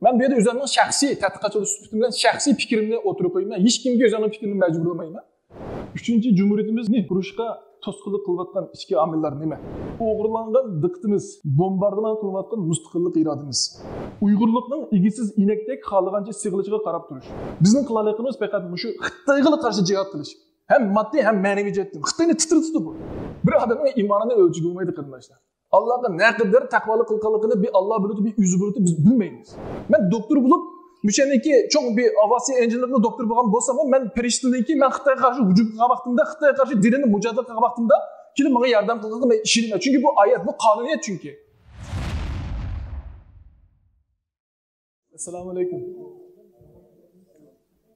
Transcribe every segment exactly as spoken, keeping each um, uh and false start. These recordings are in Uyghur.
مەن بۇ يەردە ئۆزۈمنىڭ شەخسىي تەتقىقاتچى سۈپىتىم بىلەن شەخسىي پىكرىمنى ئوتتۇرىغا قويىمەن. ھېچكىمگە ئۆزۈمنىڭ پىكرىنى مەجبۇرلىمايمەن. ئۈچىنچى جۇمھۇرىيىتىمىزنى قۇرۇشقا توسقۇنلۇق قىلىۋاتقان ئىچكى ئامىللار نېمە؟ ئوغرىلانغان دىققىتىمىز، بومباردىمان قىلىنىۋاتقان مۇستەقىللىق ئىرادىمىز، ئۇيغۇرلۇقنىڭ ئىگىسىز ئىنەكتەك خالىغانچە سىغىلىشىغا قاراپ تۇرۇش. بىزنىڭ قىلالايدىغىنىمىز پەقەت مۇشۇ خىتايغىلا قارشى جىھاد قىلىش. ھەم ماددىي، ھەم مەنىۋى جەھەتتىن خىتاينى تىترىتىدۇ بۇ. بىر ئادەمنىڭ ئىمانىنى ئۆلچىگىلى بولمايدۇ، قېرىنداشلار. ئاللاغا نەقەدەر تەقۋالىق قىلغانلىقىنى بىر ئاللا بىلىدۇ، بىر ئۆزى بىلىدۇ، بىز بىلمەيمىز. مەن دوكتور بولۇپ، مۇشۇنىڭكى چوڭ بىر ئاۋىئاتسىيە ئىنژېنېرلىقىدا دوكتور بولغان بولساممۇ، مەن پەرىشتىلەرنىڭكى مەن خىتايغا قارشى ھۇجۇم قىلغان ۋاقتىمدا، خىتايغا قارشى دىنىنى مۇجاھىدە قىلغان ۋاقتىمدا كېلىپ ماڭا ياردەم قىلغانلىقىغا مەن ئىشىنىمەن. چۈنكى بۇ ئايەت، بۇ قانۇنىيەت چۈنكى. ئەسسالامۇ ئەلەيكۇم.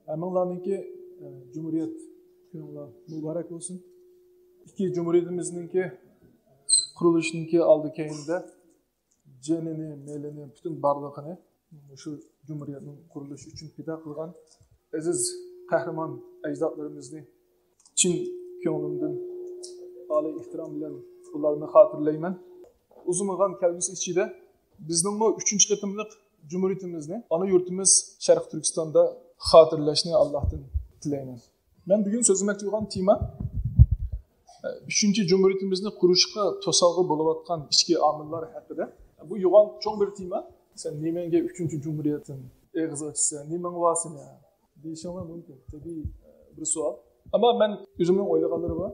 ھەممىڭلارنىڭكى، ئە، جۇمھۇرىيەت كۈنۈڭلار مۇبارەك بولسۇن. ئىككى جۇمھۇرىيىتىمىزنىڭكى قۇرۇلۇشىنىڭكى ئالدى كەينىدە جېنىنى، مېلىنى، پۈتۈن بارلىقىنى مۇشۇ جۇمھۇرىيەتنىڭ قۇرۇلۇشى ئۈچۈن پىدا قىلغان ئەزىز قەھرىمان ئەجدادلىرىمىزنى چىن كۆڭلۈمدىن ئالىي ئېھتىرام بىلەن ئۇلارنى خاتىرىلەيمەن. ئۇزىمىغان كەلگۈسى ئىچىدە بىزنىڭمۇ ئۈچىنچى قېتىملىق جۇمھۇرىيىتىمىزنى ئانا يۇرتىمىز شەرقىي تۈركىستاندا خاتىرىلەشنى ئاللاھتىن تىلەيمەن. مەن بۈگۈن سۆزلىمەكچى بولغان تېما، ئۈچىنچى جۇمھۇرىيىتىمىزنى قۇرۇشقا توسالغۇ بولۇۋاتقان ئىچكى ئامىللار ھەققىدە. بۇ يوغان چوڭ بىر تېما. سەن نېمەڭگە ئۈچىنچى جۇمھۇرىيەتتىن ئېغىز ئاچىسەن، نېمەڭ بار سېنىڭ؟ دېيىشىڭلار مۇمكىن. تەبىئىي، بىر سوئال. ئەمما مەن ئۆزۈمنىڭ ئويلىغانلىرى بار.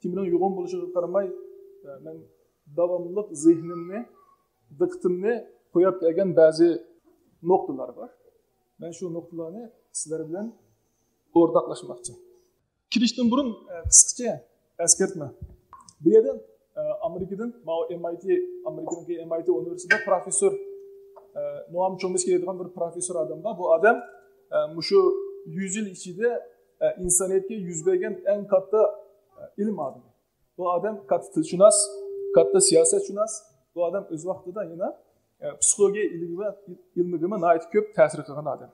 تېمىنىڭ يوغان بولۇشىغا قارىماي، مەن داۋاملىق زېھنىمنى، دىققىتىمنى قويۇپ كەلگەن بەزى نۇقتىلار بار. مەن شۇ نۇقتىلارنى سىلەر بىلەن ئورتاقلاشماقچى. كىرىشتىن بۇرۇن، ئە، قىسقىچە ئەسكەرتمە. بۇ يەردە، ئە، ئامېرىكىدىن، ماۋۇ ئېم ئاي تى، ئامېرىكىنىڭكى ئېم ئاي تى ئۇنىۋېرسىتېتىدا پروفېسسور، ئە، نوئام چومسكىي دەيدىغان بىر پروفېسسور ئادەم بار. بۇ ئادەم، ئە، مۇشۇ يۈز يىل ئىچىدە، ئە، ئىنسانىيەتكە يۈز بەرگەن ئەڭ كاتتا، ئە، ئىلىم ئادىمى. بۇ ئادەم كاتتا تىلشۇناس، كاتتا سىياسەتشۇناس. بۇ ئادەم ئۆز ۋاقتىدا يەنە، ئە، پسىخولوگىيە ئىلمىگە، ئىلمىگىمۇ ناھايىتى كۆپ تەسىر قىلغان ئادەم.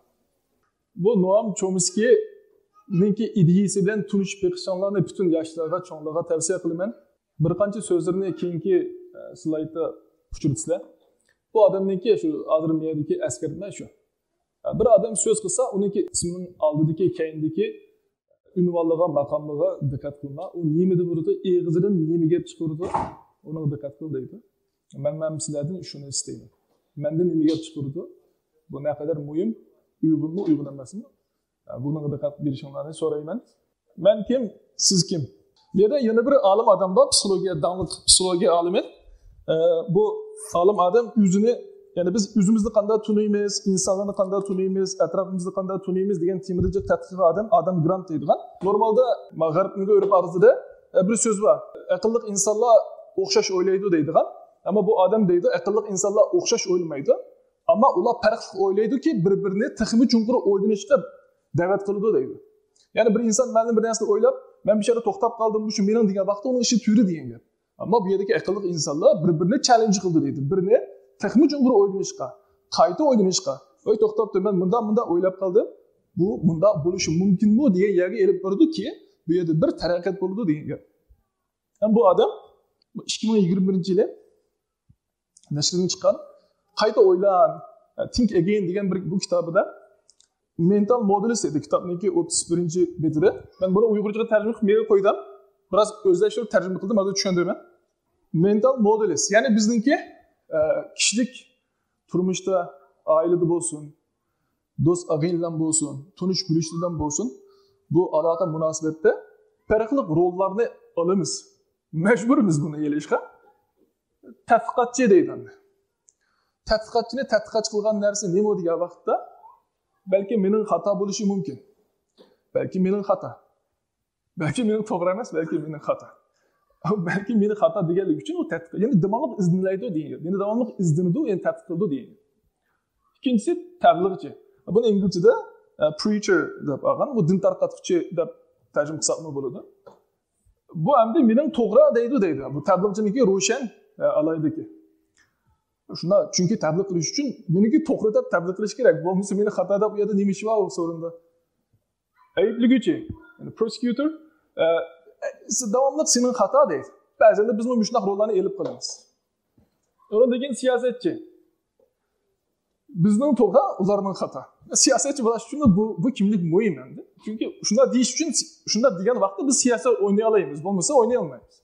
بۇ نوئام چومسكىنىڭكى ئىدىيىسى بىلەن تونۇشۇپ بېقىشىڭلارنى پۈتۈن ياشلارغا، چوڭلارغا تەۋسىيە قىلىمەن. بىر قانچە سۆزلىرىنى كېيىنكى، ئە، سلايدتا ئۇچرىتىسىلەر. بۇ ئادەمنىڭكى شۇ ھازىر مېيەدىكى ئەسكەرتمە شۇ. ئە، بىر ئادەم سۆز قىلسا، ئۇنىڭكى ئىسمىنىڭ ئالدىدىكى، كەينىدىكى ئۇنۋانلىغا، ماقاملىغا دىققەت قىلما. ئۇ نېمە دەپ ئۇرىدۇ، ئېغىزىدىن نېمە گەپ چىقىرىدۇ، ئۇنىڭغا دىققەت قىل دەيدۇ. مەن، مەن سىلەردىن شۇنى ئىستەيمەن. مەندىن نېمە گەپ چىقىرىدۇ؟ بۇ نەقەدەر مۇھىم، ئۇيغۇنمۇ، ئۇيغۇن ئەمەسمۇ؟ بۇنىڭغا دىققەت بېرىشىڭلارنى سورايمەن. مەن كىم؟ سىز كىم؟ بۇ يەردە يەنە بىر ئالىم ئادەم بار، پسىخولوگىيە، داڭلىق پسىخولوگىيە ئالىمى. ئە، بۇ ئالىم ئادەم ئۆزىنى، يەنى بىز ئۆزىمىزنى قانداق تونۇيمىز، ئىنسانلارنى قانداق تونۇيمىز، ئەتراپىمىزنى قانداق تونۇيمىز دېگەن تېمىدا جىق تەتقىق قىلغان ئادەم ئادام گرانت دەيدىغان. نورمالدا، ما، غەربنىڭكى ئۆرپ ئادىتىدە، ئە، بىر سۆز بار. ئەقىللىق ئىنسانلار ئوخشاش ئويلايدۇ دەيدىغان. ئەمما بۇ ئادەم دەيدۇ، ئەقىللىق ئىنسانلار ئوخشاش ئويلىمايدۇ. ئەمما ئۇلار پەرقلىق ئويلايدۇكى، بىر-بىرىنى تېخىمۇ چوڭقۇر ئويلىنىشقا دەۋەت قىلىدۇ دەيدۇ. يەنى بىر ئىنسان مەلۇم بىر نەرسىنى ئويلاپ، مەن بۇ يەردە توختاپ قالدىم، مۇشۇ مېنىڭ دېگەن ۋاقىتتا ئۇنىڭ ئىشى تۈرى دېگەن گەپ. ئەمما بۇ يەردىكى ئەقىللىق ئىنسانلار بىر-بىرىنى چاللېنج قىلىدۇ دەيدۇ. بىرنى تېخىمۇ چوڭقۇر ئويلىنىشقا، قايتا ئويلىنىشقا، ۋاي توختاپ تۇر، مەن مۇنداق، مۇنداق ئويلاپ قالدىم، بۇ مۇنداق بولۇشى مۇمكىنمۇ دېگەن يەرگە ئېلىپ بارىدۇكى، بۇ يەردە بىر تەرەققىيات بولىدۇ دېگەن گەپ. ھەم بۇ ئادەم ئىككى مىڭ يىگىرمە بىرىنچى يىلى نەشردىن چىققان قايتا ئويلان، Think Again دېگەن بىر بۇ كىتابىدا، مېنتال مودېلىست دەيدۇ كىتابنىڭكى ئوتتۇز بىرىنچى بېتىدە. مەن بۇنى ئۇيغۇرچىغا تەرجىمە قىلىپ مېغا قويدۇم. بىراز ئۆزلەشتۈرۈپ تەرجىمە قىلدىم، ھازىر چۈشەندۈرىمەن. مېنتال مودېلىست، يەنى بىزنىڭكى، ئە، كىشىلىك تۇرمۇشتا، ئائىلىدە بولسۇن، دوست ئاغىنىلەر بولسۇن، تونۇش بىلىشلەر بولسۇن، بۇ ئالاقە مۇناسىۋەتتە پەرقلىق روللارنى ئالىمىز. مەجبۇرمىز بۇنى ئېلىشقا. تەتقىقاتچى دەيدۇ ئەمدى. تەتقىقاتچىنى تەتقىقاتچى قىلغان نەرسە نېمە دېگەن ۋاقىتتا، بەلكى مېنىڭ خاتا بولۇشى مۇمكىن. بەلكى مېنىڭ خاتا. بەلكى مېنىڭ توغرا ئەمەس، بەلكى مېنىڭ خاتا. بەلكى مېنى خاتا دېگەنلىكى ئۈچۈن ئۇ تەتقىق، يەنى داۋاملىق ئىزدىنىلەيدۇ دېگەن گەپ. يەنى داۋاملىق ئىزدىنىدۇ، يەنى تەتقىق قىلىدۇ دېگەن گەپ. ئىككىنچىسى تەبلىغچى. بۇنى ئىنگلىزچىدە، ئە، preacher دەپ ئالغان. بۇ دىن تارقاتقۇچى دەپ تەرجىمە قىلساقمۇ بولىدۇ. بۇ ئەمدى مېنىڭ توغرا دەيدۇ دەيدۇ. بۇ تەبلىغچىنىڭكى روشەن، ئە، ئالاھىدىلىكى. شۇنداق، چۈنكى تەبلىغ قىلىش ئۈچۈن مېنىڭكى توغرا دەپ تەبلىغ قىلىش كېرەك. بولمىسا مېنى خاتا دەپ، ئۇ يەردە نېمە ئىش بار ئۇ سورۇندا؟ ئەيىبلىگۈچى، يەنى prosecutor، ئە، ئە، داۋاملىق سېنىڭ خاتا دەيدۇ. بەزەندە بىزمۇ مۇشۇنداق روللارنى ئېلىپ قالىمىز. ئۇنىڭدىن كېيىن سىياسەتچى. بىزنىڭ توغرا، ئۇلارنىڭ خاتا. سىياسەتچى بولۇش ئۈچۈن بۇ، بۇ كىملىك مۇھىم ئەمدى. چۈنكى شۇنداق دېيىش ئۈچۈن، شۇنداق دېگەن ۋاقىتتا بىز سىياسەت ئوينىيالايمىز، بولمىسا ئوينىيالمايمىز.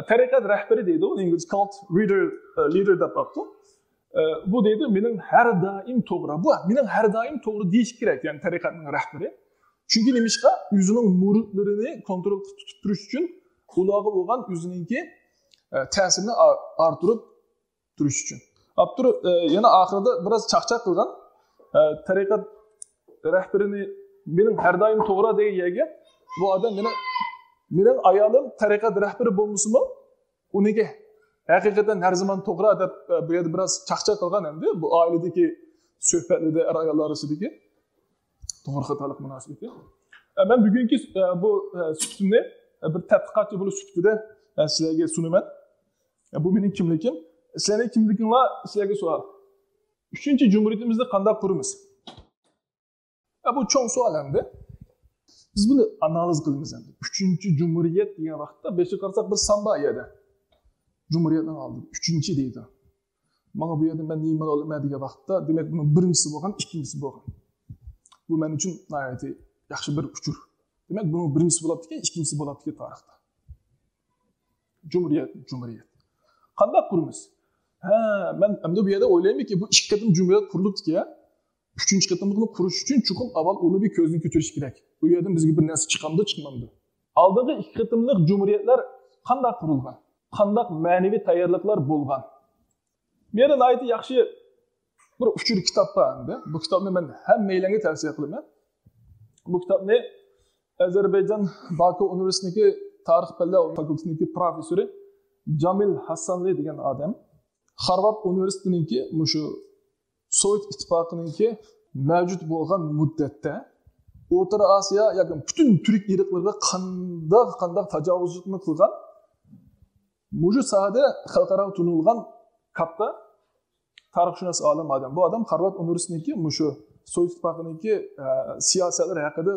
تەرىقەت رەھبىرى دەيدۇ، ئۇنى ئىنگلىزچە كالت لىدېر، لىدېر دەپ باقتۇ. بۇ دەيدۇ، مېنىڭ ھەر دائىم توغرا. بۇ مېنىڭ ھەر دائىم توغرا دېيىش كېرەك، يەنى تەرىقەتنىڭ رەھبىرى. چۈنكى نېمىشقا؟ ئۆزىنىڭ مۇرىتلىرىنى كونترول قىلىپ تۇتۇپ تۇرۇش ئۈچۈن، ئۇلارغا بولغان ئۆزىنىڭكى، ئە، تەسىرىنى ئا-، ئارتۇرۇپ تۇرۇش ئۈچۈن. ئاپتور، ئە، يەنە ئاخىرىدا بىراز چاقچاق قىلغان. ئە، تەرىقەت رەھبىرىنى مېنىڭ ھەر دائىم توغرا دېگەن يەرگە بۇ ئادەم يەنە مېنىڭ ئايالىم تەرىقەت رەھبىرى بولمىسىمۇ، ئۇنىڭكى ھەقىقەتەن ھەر زامان توغرا دەپ، ئە، بۇ يەردە بىراز چاقچاق قىلغان ئەمدى. بۇ ئائىلىدىكى سۆھبەتلىرىدە، ئەر-ئاياللار ئارىسىدىكى توغرا خاتالىق مۇناسىۋىتى. ئە، مەن بۈگۈنكى، ئە، بۇ، ئە، سۈپىتىمنى، ئە، بىر تەتقىقاتچى بولۇش سۈپىتىدە، ئە، سىلەرگە سۇنىمەن. ئە، بۇ مېنىڭ كىملىكىم. سىلەرنىڭ كىملىكىڭلار، سىلەرگە سوئال. ئۈچىنچى جۇمھۇرىيىتىمىزنى قانداق قۇرىمىز؟ ئە، بۇ چوڭ سوئال ئەمدى. بىز بۇنى ئانالىز قىلىمىز ئەمدى. ئۈچىنچى جۇمھۇرىيەت دېگەن ۋاقىتتا بېشىغا قارىساق بىر سان بار يەردە. جۇمھۇرىيەتنىڭ ئالدىدا ئۈچىنچى دەيدۇ. ماڭا بۇ يەردە مەن نېمە ئالىمەن دېگەن ۋاقىتتا، دېمەك، بۇنىڭ بىرىنچىسى بولغان، ئىككىنچىسى بولغان. بۇ مەن ئۈچۈن ناھايىتى ياخشى بىر ئۇچۇر. دېمەك، بۇنىڭ بىرىنچىسى بولاپتىكەن، ئىككىنچىسى بولاپتىكەن تارىختا. جۇمھۇرىيەت، جۇمھۇرىيەت. قانداق قۇرىمىز؟ ھە، مەن ئەمدى بۇ يەردە ئويلايمەنكى، بۇ ئىككى قېتىم جۇمھۇرىيەت قۇرۇلۇپتىكەن. ئۈچىنچى قېتىملىقنى قۇرۇش ئۈچۈن چوقۇم ئاۋۋال ئۇنى بىر كۆزدىن كەچۈرۈش كېرەك. ئۇ يەردىن بىزگە بىر نەرسە چىقامدۇ، چىقمامدۇ؟ ئالدىنقى ئىككى قېتىملىق جۇمھۇرىيەتلەر قانداق قۇرۇلغان؟ قانداق مەنىۋى تەييارلىقلار بولغان؟ بۇ يەردە ناھايىتى ياخشى بىر ئۇچۇر كىتاب بار ئەمدى. بۇ كىتابنى مەن ھەممەيلەنگە تەۋسىيە قىلىمەن. بۇ كىتابنى ئەزەربەيجان باكۇ ئۇنىۋېرسىتېتىنىڭكى تارىخ پەنلەر فاكۇلتېتىنىڭكى پروفېسسورى جامىل ھاسانلى دېگەن ئادەم، خارۋارد ئۇنىۋېرسىتېتىنىڭكى مۇشۇ سوۋېت ئىتتىپاقىنىڭكى مەۋجۇت بولغان مۇددەتتە ئوتتۇرا ئاسىيا ياكى پۈتۈن تۈرك ئىرقلىرىغا قانداق، قانداق تاجاۋۇزچىلىقنى قىلغان مۇشۇ ساھەدە خەلقئاراغا تونۇلغان كاتتا تارىخشۇناس ئالىم ئادەم. بۇ ئادەم خارۋارد ئۇنىۋېرسىتېتىنىڭكى مۇشۇ سوۋېت ئىتتىپاقىنىڭكى، ئە، سىياسەتلىرى ھەققىدە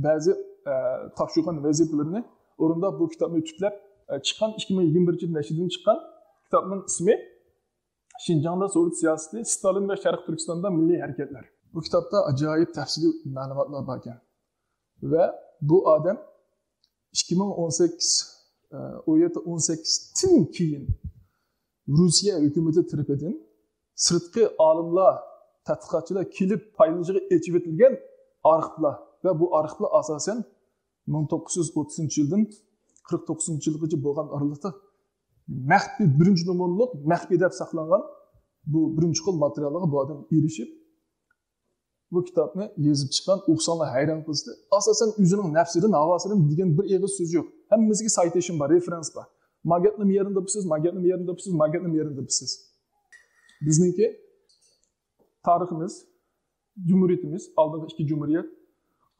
بەزى، ئە، تاپشۇرغان ۋەزىپىلىرىنى ئورۇنداپ، بۇ كىتابنى تۈپلەپ، ئە، چىققان، ئىككى مىڭ يىگىرمە بىرىنچى يىل نەشرىدىن چىققان كىتابنىڭ ئىسمى شىنجاڭدا سوۋېت سىياسىتى، ستالىن ۋە شەرقىي تۈركىستاندا مىللىي ھەرىكەتلەر. بۇ كىتابتا ئاجايىپ تەپسىلىي مەلۇماتلار باركەن. ۋە بۇ ئادەم ئىككى مىڭ ئون سەككىز، ئون يەتتە، ئون سەككىزدىن كېيىن رۇسىيە ھۆكۈمىتى تەرىپىدىن سىرتقى ئالىملار، تەتقىقاتچىلار كېلىپ پايدىلىنىشىغا ئېچىۋېتىلگەن ئارخىپلار ۋە بۇ ئارخىپلار ئاساسەن مىڭ توققۇز يۈز ئوتتۇزىنچى يىلدىن قىرىق توققۇزىنچى يىلغىچە بولغان ئارىلىقتا مەخپىي، بىرىنچى نومۇرلۇق مەخپىي دەپ ساقلانغان بۇ بىرىنچى قول ماتېرىيالغا بۇ ئادەم ئېرىشىپ، بۇ كىتابنى يېزىپ چىققان. ئوقۇساڭلار ھەيران قالىسىلەر. ئاساسەن ئۆزىنىڭ نەپسىدىن، ھاۋاسىدىن دېگەن بىر ئېغىز سۆز يوق. ھەممىسىگە سايتېيشن بار، رېفېرېنس بار. ما گەپنى ما يېرىدىن تاپىسىز، ما گەپنى ما يېرىدىن تاپىسىز، ما گەپنى ما يېرىدىن تاپىسىز. بىزنىڭكى تارىخىمىز، جۇمھۇرىيىتىمىز، ئالدىنقى ئىككى جۇمھۇرىيەت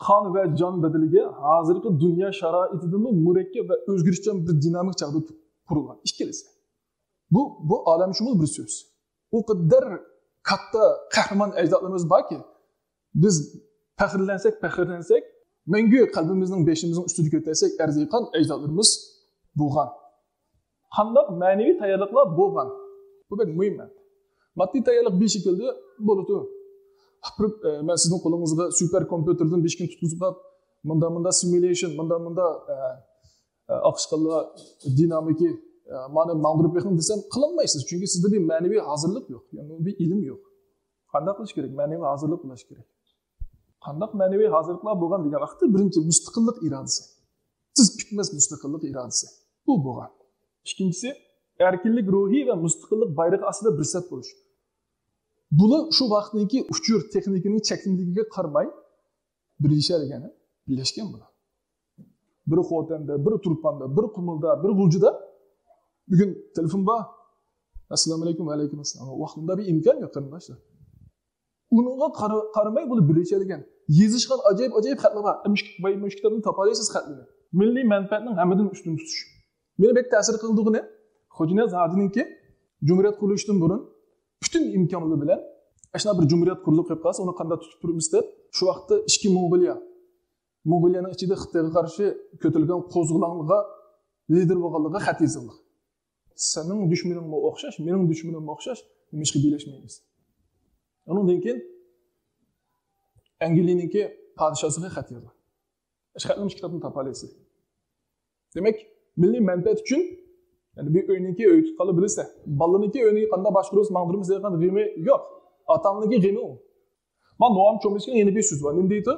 قان ۋە جان بەدىلىگە ھازىرقى دۇنيا شارائىتىدىنمۇ مۇرەككەپ ۋە ئۆزگىرىشچان بىر دىنامىك چاغدا قۇرۇلغان ئىككىلىسى. بۇ، بۇ ئالەمشۇمۇل بىر سۆز. ئۇ قەدەر كاتتا قەھرىمان ئەجدادلىرىمىز باركى، بىز پەخىرلەنسەك، پەخىرلەنسەك، مەڭگۈ قەلبىمىزنىڭ، بېشىمىزنىڭ ئۈستىدە كۆتەرسەك، ئەرزىيقان ئەجدادلىرىمىز بولغان. قانداق مەنىۋى تەييارلىقلار بولغان؟ بۇ بەك مۇھىم. ماددىي تەييارلىق بىر شەكىلدە بولىدۇ. ئاپىرىپ، ئە، مەن سىزنىڭ قولىڭىزغا سۇپېر كومپيۇتېردىن بىر ئىككىنى تۇتقۇزۇپ، مۇنداق، مۇنداق سىمۇليېشن، مۇنداق، مۇنداق، ئە، ئە، ئاقىشقانلار دىنامىكى، ئە، مانا ماڭدۇرۇپ بېقىڭ دېسەم، قىلالمايسىز. چۈنكى سىزدە بىر مەنىۋى ھازىرلىق يوق، يەنى بىر ئىلىم يوق. قانداق قىلىش كېرەك؟ مەنىۋى ھازىرلىق بولۇش كېرەك. قانداق مەنىۋى ھازىرلىقلار بولغان دېگەن ۋاقىتتا، بىرىنچى، مۇستەقىللىق ئىرادىسى. تىز پۈكمەس مۇستەقىللىق ئىرادىسى. بۇ بولغان. ئىككىنچىسى، ئەركىنلىك روھى ۋە مۇستەقىللىق بايرىقى ئاستىدا بىر سەپ بولۇش. بۇلار شۇ ۋاقىتنىڭكى ئۇچۇر تېخنىكىنىڭ چەكلىمىلىكىگە قارىماي، بىرلىشەلىگەن، بىرلەشكەن بۇلار. بىرى خوتەندە، بىرى تۇرپاندا، بىرى قۇمۇلدا، بىرى غۇلجىدا. بۈگۈن تېلېفون بار. ئەسسالامۇئەلەيكۇم، ۋەئەلەيكۇم ئەسسالام. ۋاقتىمدا بىر ئىمكان يوق، قېرىنداشلار. ئۇنىڭغا قارا-، قارىماي بۇلار بىرلىشەلىگەن. يېزىشقان ئاجايىپ، ئاجايىپ خەتلەر بار. مۇشۇ، مۇشۇ كىتابتىن تاپالايسىز خەتلىرىنى. مىللىي مەنپەئەتنىڭ ھەممىدىن ئۈستۈن تۇتۇش. مېنى بەك تەسىر قىلدۇرغىنى، خوجانىياز ھاجىنىڭكى جۇمھۇرىيەت قۇرۇلۇشىدىن بۇرۇن پۈتۈن ئىمكانلىرى بىلەن، ئاشۇنداق بىر جۇمھۇرىيەت قۇرۇلۇپ قېلىپ قالسا، ئۇنى قانداق تۇتۇپ تۇرىمىز دەپ، شۇ ۋاقىتتا ئىچكى موڭغۇلىيە، موڭغۇلىيەنىڭ ئىچىدە خىتايغا قارشى كۆتۈرۈلگەن قوزغىلاڭغا لىدېر بولغانلىقىغا خەت يېزىلدى. سېنىڭ دۈشمىنىڭمۇ ئوخشاش، مېنىڭ دۈشمىنىممۇ ئوخشاش، نېمىشقا بىرلەشمەيمىز؟ ئۇنىڭدىن كېيىن ئەنگلىيەنىڭكى پادىشاسىغا خەت يازغان. ئاشۇ خەتنىڭ ئىككى تەرىپىنى تاپالايسىز. دېمەك، مىللىي مەنپەئەت ئۈچۈن، يەنى بىر ئۆينىڭكى ئۆي تۇتقانلار بىلىسە، بالىنىڭكى ئۆينى قانداق باشقۇرىمىز، ماڭدۇرىمىز دەيدىغان غېمى يوق. ئاتا-ئانىنىڭكى غېمى ئۇ. مانا نوئام چومسكىنىڭ يەنە بىر سۆزى بار. نېمە دەيدۇ؟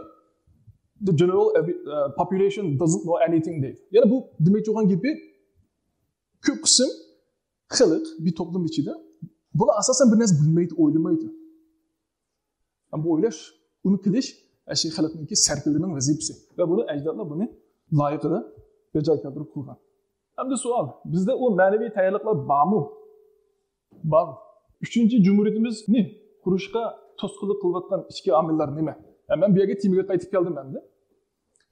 The general avi- uh, population doesn't know anything دەيدۇ. يەنى بۇ دېمەكچى بولغان گېپى، كۆپ قىسىم خەلق بىر توپلۇم ئىچىدە بۇلار ئاساسەن بىر نەرسە بىلمەيدۇ، ئويلىمايدۇ. ئەمما بۇ ئويلاش، ئۇنى قىلىش ئەشۇ خەلقنىڭكى سەركىلىرىنىڭ ۋەزىپىسى ۋە بۇنى ئەجدادلار بۇنى لايىقىدا بەجا كەلتۈرۈپ قىلغان. ئەمدى سوئال، بىزدە ئۇ مەنىۋى تەييارلىقلار بارمۇ؟ بار. ئۈچىنچى جۇمھۇرىيىتىمىزنى قۇرۇشقا توسقۇنلۇق قىلىۋاتقان ئىچكى ئامىللار نېمە؟ ھە، مەن بۇ يەرگە تېمىگە قايتىپ كەلدىم ئەمدى.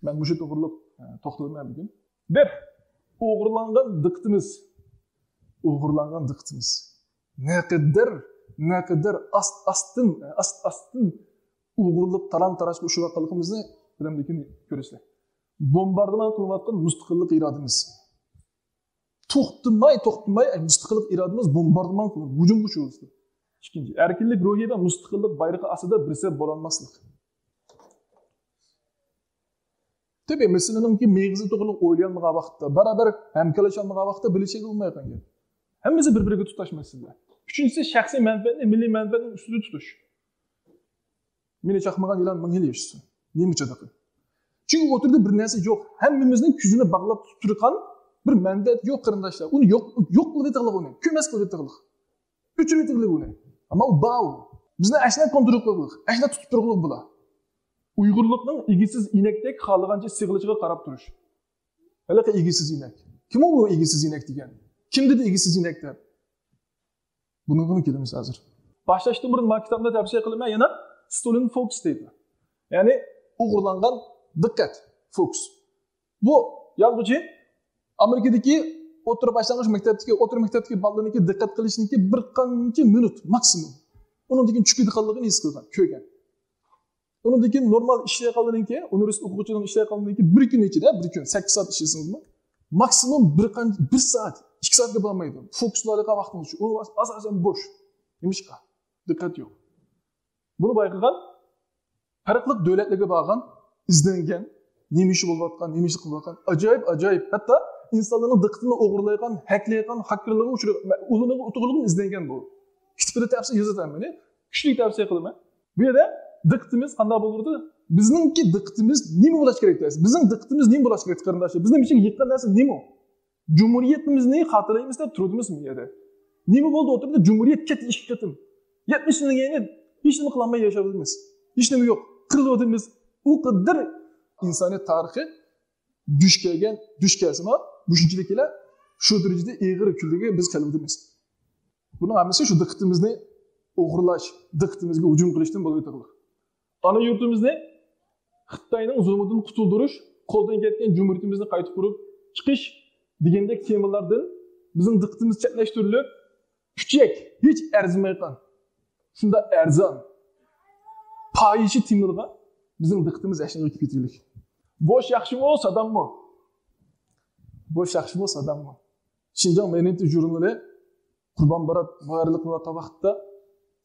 مەن مۇشۇ توغرۇلۇق، ئە، توختىلىمەن بۈگۈن. بىر، ئوغرىلانغان دىققىتىمىز. ئوغرىلانغان دىققىتىمىز. نەقەدەر، نەقەدەر ئاست-ئاستىن، ئاست-ئاستىن ئوغرىلىق تالان-تاراجغا ئۇچراۋاتقانلىقىمىزنى بىلەمدىكىن كۆرىسىلەر. بومباردىمان قىلىنىۋاتقان مۇستەقىللىق ئىرادىمىز. توختىماي، توختىماي، ئەي، مۇستەقىللىق ئىرادىمىز بومباردىمان قىلىنىپ، ھۇجۇمغا ئۇچرىۋاتىدۇ. ئىككىنچى، ئەركىنلىك روھى ۋە مۇستەقىللىق بايرىقى ئاستىدا بىر سەپ بولالماسلىق. تەبىئىي، مەسىلىنىڭكى مېغىزى توغرىلىق ئويلىيالمىغان ۋاقىتتا، بارابەر ھەمكارلىشالمىغان ۋاقىتتا بىلىشىگە بولمايدىغان گەپ. ھەممىسى بىر-بىرىگە تۇتاش مەسىلىلەر. ئۈچىنچىسى، شەخسىي مەنپەئەتنى مىللىي مەنپەئەتنىڭ ئۈستىدە تۇتۇش. مېنى چاقمىغان يىلان مىڭ يىل ياشىسۇن. نېمە چاتىقى؟ چۈنكى ئوتتۇرىدا بىر نەرسە يوق. ھەممىمىزنىڭ كۆزىنى باغلاپ تۇتۇپ تۇرغان بىر مەنپەئەت يوق، قېرىنداشلار. ئۇنى يوق، يوق قىلىۋېتىڭلار ئۇنى. كۆمەس قىلىۋېتىڭلار. ئۆچۈرۈۋېتىڭلار ئۇنى. ئەمما ئۇ بار ئۇ. بىزنى ئەشۇنداق كونترول قىلغۇلۇق، ئەشۇنداق تۇتۇپ تۇرغۇلۇق بۇلار. ئۇيغۇرلۇقنىڭ ئىگىسىز ئىنەكتەك خالىغانچە سىغىلىشىغا قاراپ تۇرۇش. ھېلىقى ئىگىسىز ئىنەك. كىم ئۇ ئىگىسىز ئىنەك دېگەن؟ كىم دېدى ئىگىسىز ئىنەك دەپ؟ بۇنىڭغىمۇ كېلىمىز ھازىر. باشلاشتىن بۇرۇن ما كىتابنى تەۋسىيە قىلىمەن يەنە، ستولېن فوكۇس دەيدۇ. يەنى ئوغرىلانغان دىققەت، فوكۇس. بۇ يازغۇچى ئامېرىكىدىكى ئوتتۇرا باشلانغۇچ مەكتەپتىكى، ئوتتۇرا مەكتەپتىكى بالىلىرىنىڭكى دىققەت قىلىشىنىڭكى بىر قانچە مىنۇت ماكسىموم. ئۇنىڭدىن كېيىن چۈشۈپ كېتىدىغانلىقىنى ھېس قىلغان، كۆرگەن. ئۇنىڭدىن كېيىن نورمال ئىشلەيدىغانلىرىنىڭكى، ئۇنىۋېرسىتېت ئوقۇغۇچىنىڭ ئىشلەيدىغانلىرىنىڭكى بىر كۈن ئىچىدە، بىر كۈن سەككىز سائەت ئىشلىسىڭىزمۇ، ماكسىموم بىر قان-، بىر سائەت، ئىككى سائەتكە بارمايدۇ. فوكۇسلىنىدىغان ۋاقتىڭىز شۇ. ئۇ ئاساسەن بوش. نېمىشقا؟ دىققەت يوق. بۇنى بايقىغان، پەرقلىق دۆلەتلەرگە بارغان، ئىزدەنگەن، نېمە ئىشى بولۇۋاتقان، نېمە ئىشى قىلىۋاتقان، ئاجايىپ، ئاجايىپ. ھەتتا ئىنسانلارنىڭ دىققىتىنى ئوغرىلايدىغان، ھەكلەيدىغان، خاككېرلارغا ئۇچرىغان، ئۇلىنىغا ئۇتۇقلۇقنى ئىزدەنگەن بۇ. كىتابىدا تەپسىلىي يېزىۋاتىمەن مېنى. كۈچلۈك تەۋسىيە قىلىمەن. بۇ يەردە دىققىتىمىز قانداق بولۇرىدۇ؟ بىزنىڭكى دىققىتىمىز نېمە بولۇش كېرەك دەيسىز؟ بىزنىڭ دىققىتىمىز نېمە بولۇش كېرەك، قېرىنداشلار؟ بىزنى مىشىگە يىققان نەرسە نېمە؟ جۇمھۇرىيىتىمىزنى خاتىرىلەيمىز دەپ تۇردىمىزمۇ بۇ يەردە؟ نېمە بولدى ئوتتۇرىدا؟ جۇمھۇرىيەت كەتتى ئىككى قېتىم. يەتمىش يىلدىن كېيىن ھېچنېمە قىلالماي ياشاۋاتىمىز. ھېچنېمە يوق. قىرىلىۋاتىمىز. ئۇ قەدەر ئىنسانىيەت تارىخى دۇچ كەلگەن، دۇچ كەلسىمۇ، مۇشۇنچىلىك ئىلە شۇ دەرىجىدە ئېغىر كۈنلەرگە بىز كېلىۋاتىمىز. بۇنىڭ ھەممىسى شۇ دىققىتىمىزنى ئوغرىلاش، دىققىتىمىزگە ھۇجۇم قىلىشتىن بولۇۋاتىدۇ. ئانا يۇرتىمىزنى خىتاينىڭ زۇلمىدىن قۇتۇلدۇرۇش، قولدىن كەتكەن جۇمھۇرىيىتىمىزنى قايتا قۇرۇپ چىقىش دېگەندەك تېمىلاردىن بىزنىڭ دىققىتىمىز چەتلەشتۈرۈلۈپ، كۈچەك، ھېچ ئەرزىمەيدىغان، شۇنداق ئەرزان، پاھىشە تېمىلارغا بىزنىڭ دىققىتىمىز ھەشنىڭ كېتىپ كېتىگلىك. بوش ياخشىمۇ، ساداممۇ؟ بوش ياخشىمۇ، ساداممۇ؟ شىنجاڭ مەدەنىيىتى ژۇرنىلى قۇربان بارات مۇھەررىرلىك قىلىۋاتقان ۋاقىتتا،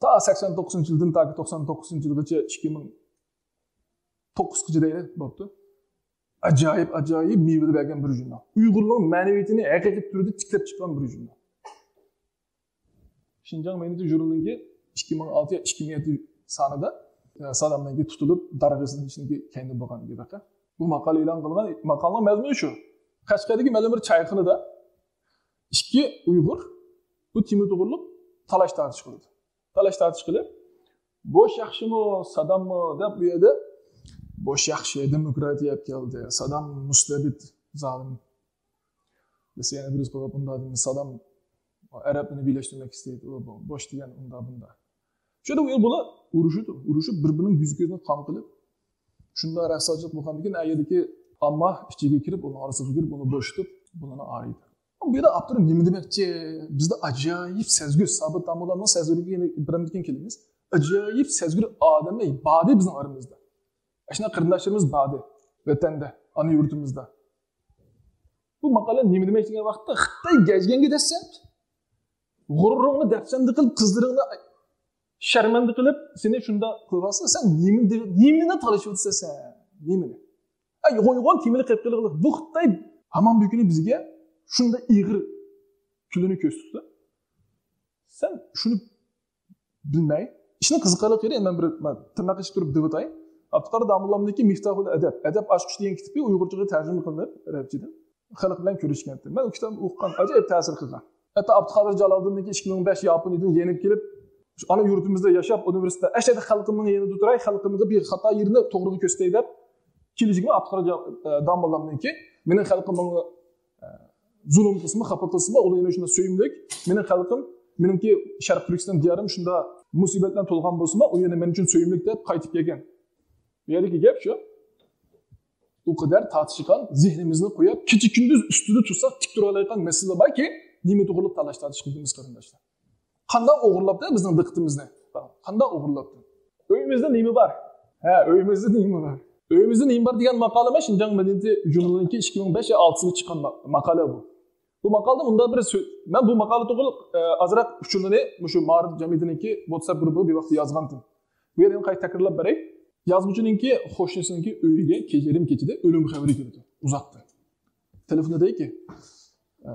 تا سەكسەن توققۇزىنچى يىلدىن تاكى توقسان توققۇزىنچى يىلغىچە، ئىككى مىڭ توققۇزغىچە دەيلى، بوپتۇ. ئاجايىپ، ئاجايىپ مېۋىلەر بەرگەن بىر ژۇرنال. ئۇيغۇرنىڭ مەنىۋىيىتىنى ھەقىقىي تۈردە تىكلەپ چىققان بىر ژۇرنال. شىنجاڭ مەدەنىيىتى ژۇرنىلىنىڭكى ئىككى مىڭ ئالتە يا ئىككى مىڭ يەتتە سانىدا، ئە، سادامنىڭكى تۇتۇلۇپ، دارغا سېلىنىشىنىڭكى كەينىدە بولغان گېپى. بۇ ماقالە ئېلان قىلغان، ماقالىنىڭ مەزمۇنى شۇ. قەشقەردىكى مەلۇم بىر چايخانىدا ئىككى ئۇيغۇر بۇ تېما توغرۇلۇق تالاش-تارتىش قىلىدۇ. تالاش-تارتىش قىلىپ، بوش ياخشىمۇ، ساداممۇ دەپ بۇ يەردە، بوش ياخشى، دېموكراتىيە ئەپ كەلدى، سادام مۇستەبىت، زالىم دېسە، يەنە بىرسى قويۇپ، ئۇنداق دېمە، سادام ئەرەبلەرنى بىرلەشتۈرمەك ئىستەيدۇ، بۇ بوش دېگەن ئۇنداق بۇنداق. شۇ يەردە بۇلار ئۇرۇشىدۇ، ئۇرۇشۇپ، بىر-بىرىنىڭ يۈزى كۆزىنى قان قىلىپ، شۇنداق رەخساتچىلىق بولغاندىن كېيىن، ئەيەردىكى ئامما ئىچىگە كىرىپ، ئۇنىڭ ئارىسىغا كىرىپ، ئۇنى بوشىتىپ، بۇلارنى ئايرىيدۇ. بۇ يەردە ئاپتور نېمە دېمەكچى؟ بىزدە ئاجايىپ سەزگۈر، سابىت تامۇللارنىڭ سەزگۈرلۈكىگە يەنە بىرەمدىكىن كېلىمىز. ئاجايىپ سەزگۈر ئادەملەر باردى بىزنىڭ ئارىمىزدا. ئاشۇنداق قېرىنداشلىرىمىز باردى ۋەتەندە، ئانا يۇرتىمىزدا. بۇ ماقالە نېمە دېمەكچى دېگەن ۋاقىتتا، خىتاي گەجگەڭگە دەسسەپ، غۇرۇرۇڭنى دەپسەندە قىلىپ، قىزلىرىڭنى شەرمەندە قىلىپ، سېنى شۇنداق قىلىۋالسا، سەن نېمىنى، نېمىنى تالىشىۋاتىسەن سەن؟ نېمىنى؟ ئە، يوغان، يوغان تېمىنى قىلىپ قېلىغلىق. بۇ خىتاي ھامان بۈگۈنى بىزگە شۇنداق ئېغىر كۈنلىرىنى كۆرسىتىپتۇ. سەن شۇنى بىلمەي. ئىشنىڭ قىزىقارلىق يېرى، مەن بىر، مەن تىرناق ئېچىپ تۇرۇپ دېۋىتاي. ئابدۇقادىر داموللامنىڭكى مىفتاھۇل ئەدەب، ئەدەپ ئاچقۇچ دېگەن كىتابى ئۇيغۇرچىغا تەرجىمە قىلىنىپ، ئەرەبچىدىن خەلق بىلەن كۆرۈشكەنتى. مەن ئۇ كىتابنى ئوقۇغان، ئاجايىپ تەسىر قىلغان. ھەتتا ئابدۇقادىر جالالىدىننىڭكى ئىككى مىڭ بەش ياپونىيىدىن يېنىپ كېلىپ، ئانا يۇرتىمىزدا ياشاپ، ئۇنىۋېرسىتېتتا ئەشەدە خەلقىمنىڭ يېنىدا تۇراي، خەلقىمگە بىر خاتا يېرىنى توغرىغا كۆرسىتەي دەپ، كېلىشىگىمۇ ئابدۇقادىر جا-، ئە، داموللامنىڭكى مېنىڭ خەلقىم ماڭا، ئە، زۇلۇم قىلسىمۇ، خاپا قىلسىمۇ، ئۇلار يەنە شۇنداق سۆيۈملۈك. مېنىڭ خەلقىم، مېنىڭكى شەرقىي تۈركىستان دىيارىم شۇنداق مۇسىبەت بىلەن تولغان بولسىمۇ، ئۇ يەنە مەن ئۈچۈن سۆيۈملۈك دەپ قايتىپ كەلگەن. بۇ يەردىكى گەپ شۇ. ئۇ قەدەر تارتىشقان، زېھنىمىزنى قويۇپ، كېچە-كۈندۈز ئۈستىدە تۇرساق، تىك تۇرالايدىغان مەسىلە باركى، نېمە توغرىلىق تالاش-تارتىش قىلدىمىز، قېرىنداشلار؟ قانداق ئوغرىلاپتۇ بىزنىڭ دىققىتىمىزنى؟ قانداق ئوغرىلاپتۇ؟ ئۆيىمىزدە نېمە بار؟ ھە، ئۆيىمىزدە نېمە بار؟ ئۆيىمىزدە نېمە بار دېگەن ماقالە مەن شىنجاڭ مەدەنىيىتى ژۇرنىلىنىڭكى ئىككى مىڭ بەش يا ئالتىسىدا چىققان ما-، ماقالە بۇ. بۇ ماقالىدە مۇنداق بىر سۆ-، مەن بۇ ماقالە توغرۇلۇق، ئە، ئازراق ئۇچۇرلىرىنى مۇشۇ مائارىپ جەمئىيىتىنىڭكى ۋاتساپ گۇرۇپپىغا بىر ۋاقىتتا يازغانتىم. بۇ يەردە يەنە قايتا تەكرارلاپ بېرەي. يازغۇچىنىڭكى قوشنىسىنىڭكى ئۆيىگە كەچ-، يېرىم كېچىدە ئۆلۈم خەۋىرى كېلىدۇ. ئۇزاقتىن. تېلېفوندا دەيكى، ئە،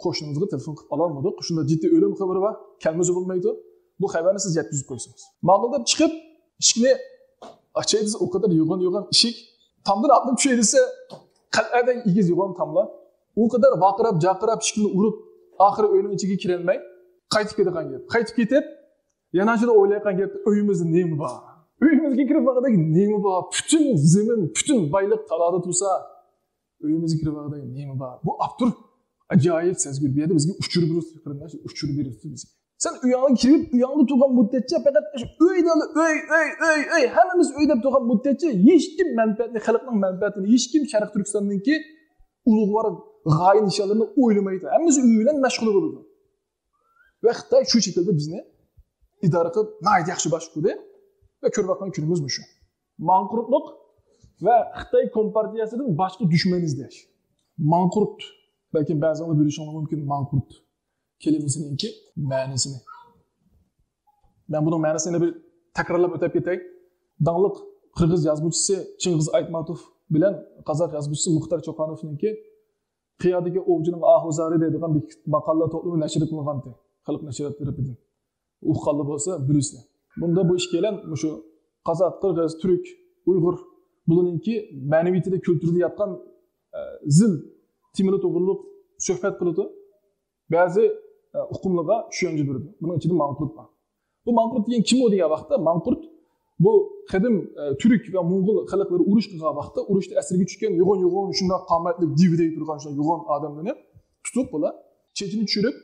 قوشنىڭىزغا تېلېفون قىلىپ ئالالمىدۇق. شۇنداق جىددىي ئۆلۈم خەۋىرى بار. كەلمىسە بولمايدۇ. بۇ خەۋەرنى سىز يەتكۈزۈپ قويسىڭىز. ماقۇل دەپ چىقىپ، ئىشىكنى ئاچاي دېسە، ئۇ قەدەر يوغان-يوغان ئىشىك. تامدىن ئاتلىنىپ چۈشەي دېسە، قەلئەدەك ئېگىز يوغان تاملار. ئۇ قەدەر ۋارقىراپ، جارقىراپ ئىشىكنى ئۇرۇپ، ئاخىرى ئۆينىڭ ئىچىگە كىرەلمەي، قايتىپ كېتىدىغان گەپ. قايتىپ كېتىپ، يەنە شۇنداق ئويلايدىغان گەپ، ئۆيىمىزدە نېمە بار؟ ئۆيىمىزگە كىرىپ باققاندىكى نېمە بار؟ پۈتۈن زېمىن، پۈتۈن بايلىق تالادا تۇرسا، ئۆيىمىزگە كىرىپ باققاندىكى نېمە بار؟ بۇ ئاپتور ئاجايىپ سەزگۈر. بۇ يەردە بىزگە ئۇچۇر بېرىۋاتىدۇ، قېرىنداش، ئۇچۇر بېرىۋاتىدۇ بىزگە. سەن ئۆيۈڭگە كىرىپ، ئۆيۈڭدە تۇرغان مۇددەتچە پەقەت ئۆي، ئۆي، ئۆي، ئۆي، ئۆي، ھەممىمىز ئۆي دەپ تۇرغان مۇددەتچە ھېچكىم مەنپەئەتنى، خەلقنىڭ مەنپەئەتىنى، ھېچكىم شەرقىي تۈركىستاننىڭكى ئۇلۇغۋار غايە نىشانلىرىنى ئويلىمايدۇ. ھەممىسى ئۆيى بىلەن مەشغۇل بولىدۇ. ۋە خىتاي شۇ شەكىلدە بىزنى ئىدارە قىلىپ، ناھايىتى ياخشى باشقۇردى ۋە كۆرۈۋاتقان كۈنىمىز مۇشۇ. ماڭقۇرتلۇق ۋە خىتاي كومپارتىيەسىدىن باشقا دۈشمەن ئىزدەش. ماڭقۇرت، بەلكىم بەزىڭلار بىلىشىڭلار مۇمكىن، ماڭقۇرت كەلىمىسىنىڭكى مەنىسىنى. مەن بۇنىڭ مەنىسىنى بىر تەكرارلاپ ئۆتۈپ كېتەي. داڭلىق قىرغىز يازغۇچىسى چىڭغىز ئايتماتوف بىلەن قازاق يازغۇچىسى مۇختار چوقانوفنىڭكى قىيادىكى ئوۋچىنىڭ ئاھۇزارى دەيدىغان بىر ماقالىلەر توپلىمى نەشر قىلىنغانتى خەلق نەشرىياتى تەرىپىدىن. ئۇققانلار بولسا بىلىسىلەر. بۇندا بۇ ئىككىيلەن مۇشۇ قازاق، قىرغىز، تۈرك، ئۇيغۇر بۇلارنىڭكى مەنىۋىيىتىدە، كۈلتۈرىدە ياتقان، ئە، زىل تېمىلار توغرۇلۇق سۆھبەت قىلىدۇ. بەزى، ئە، ئۇقۇملارغا چۈشەنچە بېرىدۇ. بۇنىڭ ئىچىدە ماڭقۇرت بار. بۇ ماڭقۇرت دېگەن كىم ئۇ دېگەن ۋاقىتتا، ماڭقۇرت بۇ قەدىم، ئە، تۈرك ۋە موڭغۇل خەلقلىرى ئۇرۇش قىلغان ۋاقىتتا، ئۇرۇشتا ئەسىرگە چۈشكەن يوغان-يوغان شۇنداق قامەتلىك، دىۋىدەي تۇرغان شۇنداق يوغان ئادەملەرنى تۇتۇپ بۇلار چېچىنى چۈشۈرۈپ،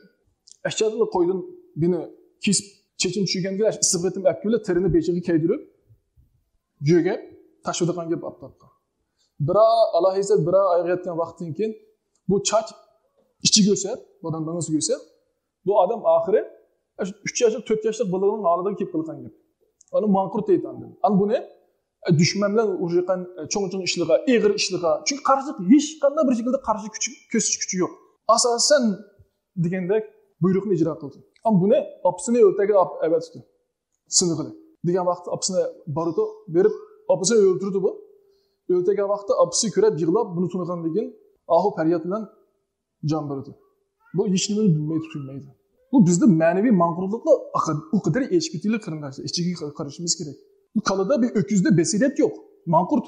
ئەشەدىللە قويدىن بىنى كېسىپ، چېچىنى چۈشۈرگەندە ئىسسىق قېتىم ئەپكىلى تېرىنى بېشىغا كىيدۈرۈپ، جۆگەپ تاشلىدىغان گەپ ئاپتاپقا. بىرا ئالاھىسەت بىرا ئايغا يەتكەن ۋاقىتتىن كېيىن بۇ چاچ ئىچىگە ئۆسەپ، بۇ ئادەم مېڭىسىگە ئۆسەپ، بۇ ئادەم ئاخىرى ئۈچ ياشلىق، تۆت ياشلىق بالىنىڭ ھالىدا كېلىپ قالغان گەپ. ئۇنى ماڭقۇرت دەيدۇ ئاندىن. ئاندىن بۇنى، ئە، دۈشمەن بىلەن ئۇرۇشقان، ئە، چوڭ-چوڭ ئىشلىرىغا، ئېغىر ئىشلىرىغا. چۈنكى قارشىلىق، ھېچقانداق بىر شەكىلدە قارشى كۈچ، كۆرسىتىش كۈچى يوق. ئاساسەن دېگەندەك بۇيرۇقنى ئىجرا قىلدى. ئەمما بۇنى ئاپىسىنى ئۆلتۈرگەن ئاپ-، ئەۋەتتى. سىنىقىنى. دېگەن ۋاقىتتا ئاپىسىنى بارىدۇ، بېرىپ ئاپىسىنى ئۆلتۈرىدۇ بۇ. ئۆلتۈرگەن ۋاقىتتا ئاپىسى كۆرۈپ يىغلاپ، بۇنى تونۇغاندىن كېيىن ئاھۇ پەرياد بىلەن جان بېرىدۇ. بۇ ھېچنېمىنى بىلمەي تۇتۇلمايدۇ. بۇ بىزدە مەنىۋى ماڭقۇرتلۇقلا ئاقا-، ئۇ قەدەر ئېشىپ كېتىۋاتىدۇ قېرىنداشلار. ئىچىگە قارىشىمىز كېرەك. بۇ كالىدا بىر ئۆكۈزدە بەسىرەت يوق. ماڭقۇرت.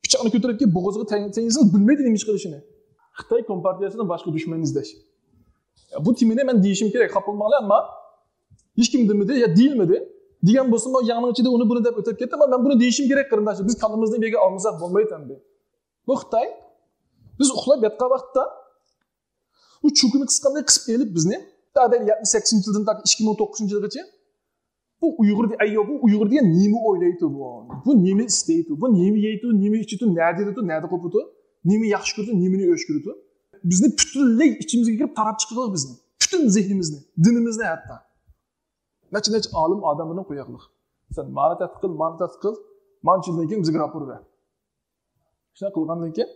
پىچاقنى كۆتۈرۈپ كېلىپ بوغۇزىغا تەڭ-، تەڭسىڭىز بىلمەيدۇ نېمە ئىش قىلىشىنى. خىتاي كومپارتىيەسىدىن باشقا دۈشمەن ئىزدەش. يا، بۇ تېمىنى مەن دېيىشىم كېرەك، خاپا بولماڭلار، ئەمما ھېچكىم دېمىدى، يا دېيىلمىدى. دېگەن بولسىمۇ ياڭنىڭ ئىچىدە ئۇنى بۇنى دەپ ئۆتۈپ كەتتى، ئەمما مەن بۇنى دېيىشىم كېرەك، قېرىنداشلار. بىز كاللىمىزنى بىر يەرگە ئالمىساق بولمايدۇ ئەمدى. بۇ خىتاي، بىز ئۇخلاپ ياتقان ۋاقىتتا، بۇ چوكىنى قىسقاندەك قىسىپ ئېلىپ بىزنى، دادەي يەتمىش سەككىزىنچى يىلدىن تارتىپ ئىككى مىڭ توققۇزىنچى يىلغىچە، بۇ ئۇيغۇر دې-، ئەييو، بۇ ئۇيغۇر دېگەن نېمە ئويلايتتى بۇ؟ بۇ نېمە ئىستەيتتى؟ بۇ نېمە يەيتتى؟ نېمە ئىچىتتى؟ نەدە يۈرىدۇ؟ نەدە قوپىدۇ؟ نېمە ياخشى كۆرىدۇ؟ نېمىنى ئۆچ كۆرىدۇ؟ بىزنى پۈتۈنلەي ئىچىمىزگە كىرىپ تاراپ چىقىرلىق بىزنى. پۈتۈن زېھنىمىزنى، دىنىمىزنى ھەتتا. نەچچە، نەچچە ئالىم ئادەملەرنى قوياقلىق. سەن مانا تەتقىق قىل، مانا تەتقىق قىل، مانچە يىلدىن كېيىن بىزگە راپور بەر. شۇنداق قىلغاندىن كېيىن،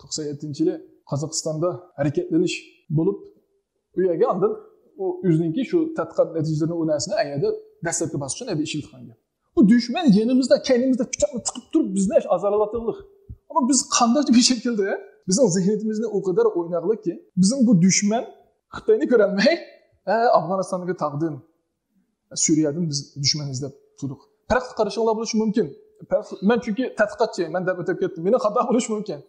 توقسان يەتتىنچى يىلى قازاقىستاندا ھەرىكەتلىنىش بولۇپ، ئۇ يەرگە ئاندىن ئۇ ئۆزىنىڭكى شۇ تەتقىقات نەتىجىلىرىنى، ئۇ نەرسىنى ئەيەردە دەسلەپكى باسقۇچ ئەمدى ئىشلىتىدىغان گەپ. بۇ دۈشمەن يېنىمىزدا، كەينىمىزدە پىچاقنى تىقىپ تۇرۇپ بىزنى ئازارلاۋاتىدۇ. ئەمما بىز قانداق بىر شەكىلدە بىزنىڭ زېھنىيىتىمىزنى ئۇ قەدەر ئويناغلىككى، بىزنىڭ بۇ دۈشمەن خىتاينى كۆرەلمەي، ئە، ئافغانىستاندىكى تاغدىن، سۈرىيەدىن بىز دۈشمەن ئىزدەپ تۇردۇق. پەرقلىق قارىشىڭلار بولۇشى مۇمكىن. پەرق-، مەن چۈنكى تەتقىقاتچى، مەن دەپ ئۆتۈپ كەتتىم. مېنىڭ خاتا بولۇشى مۇمكىن.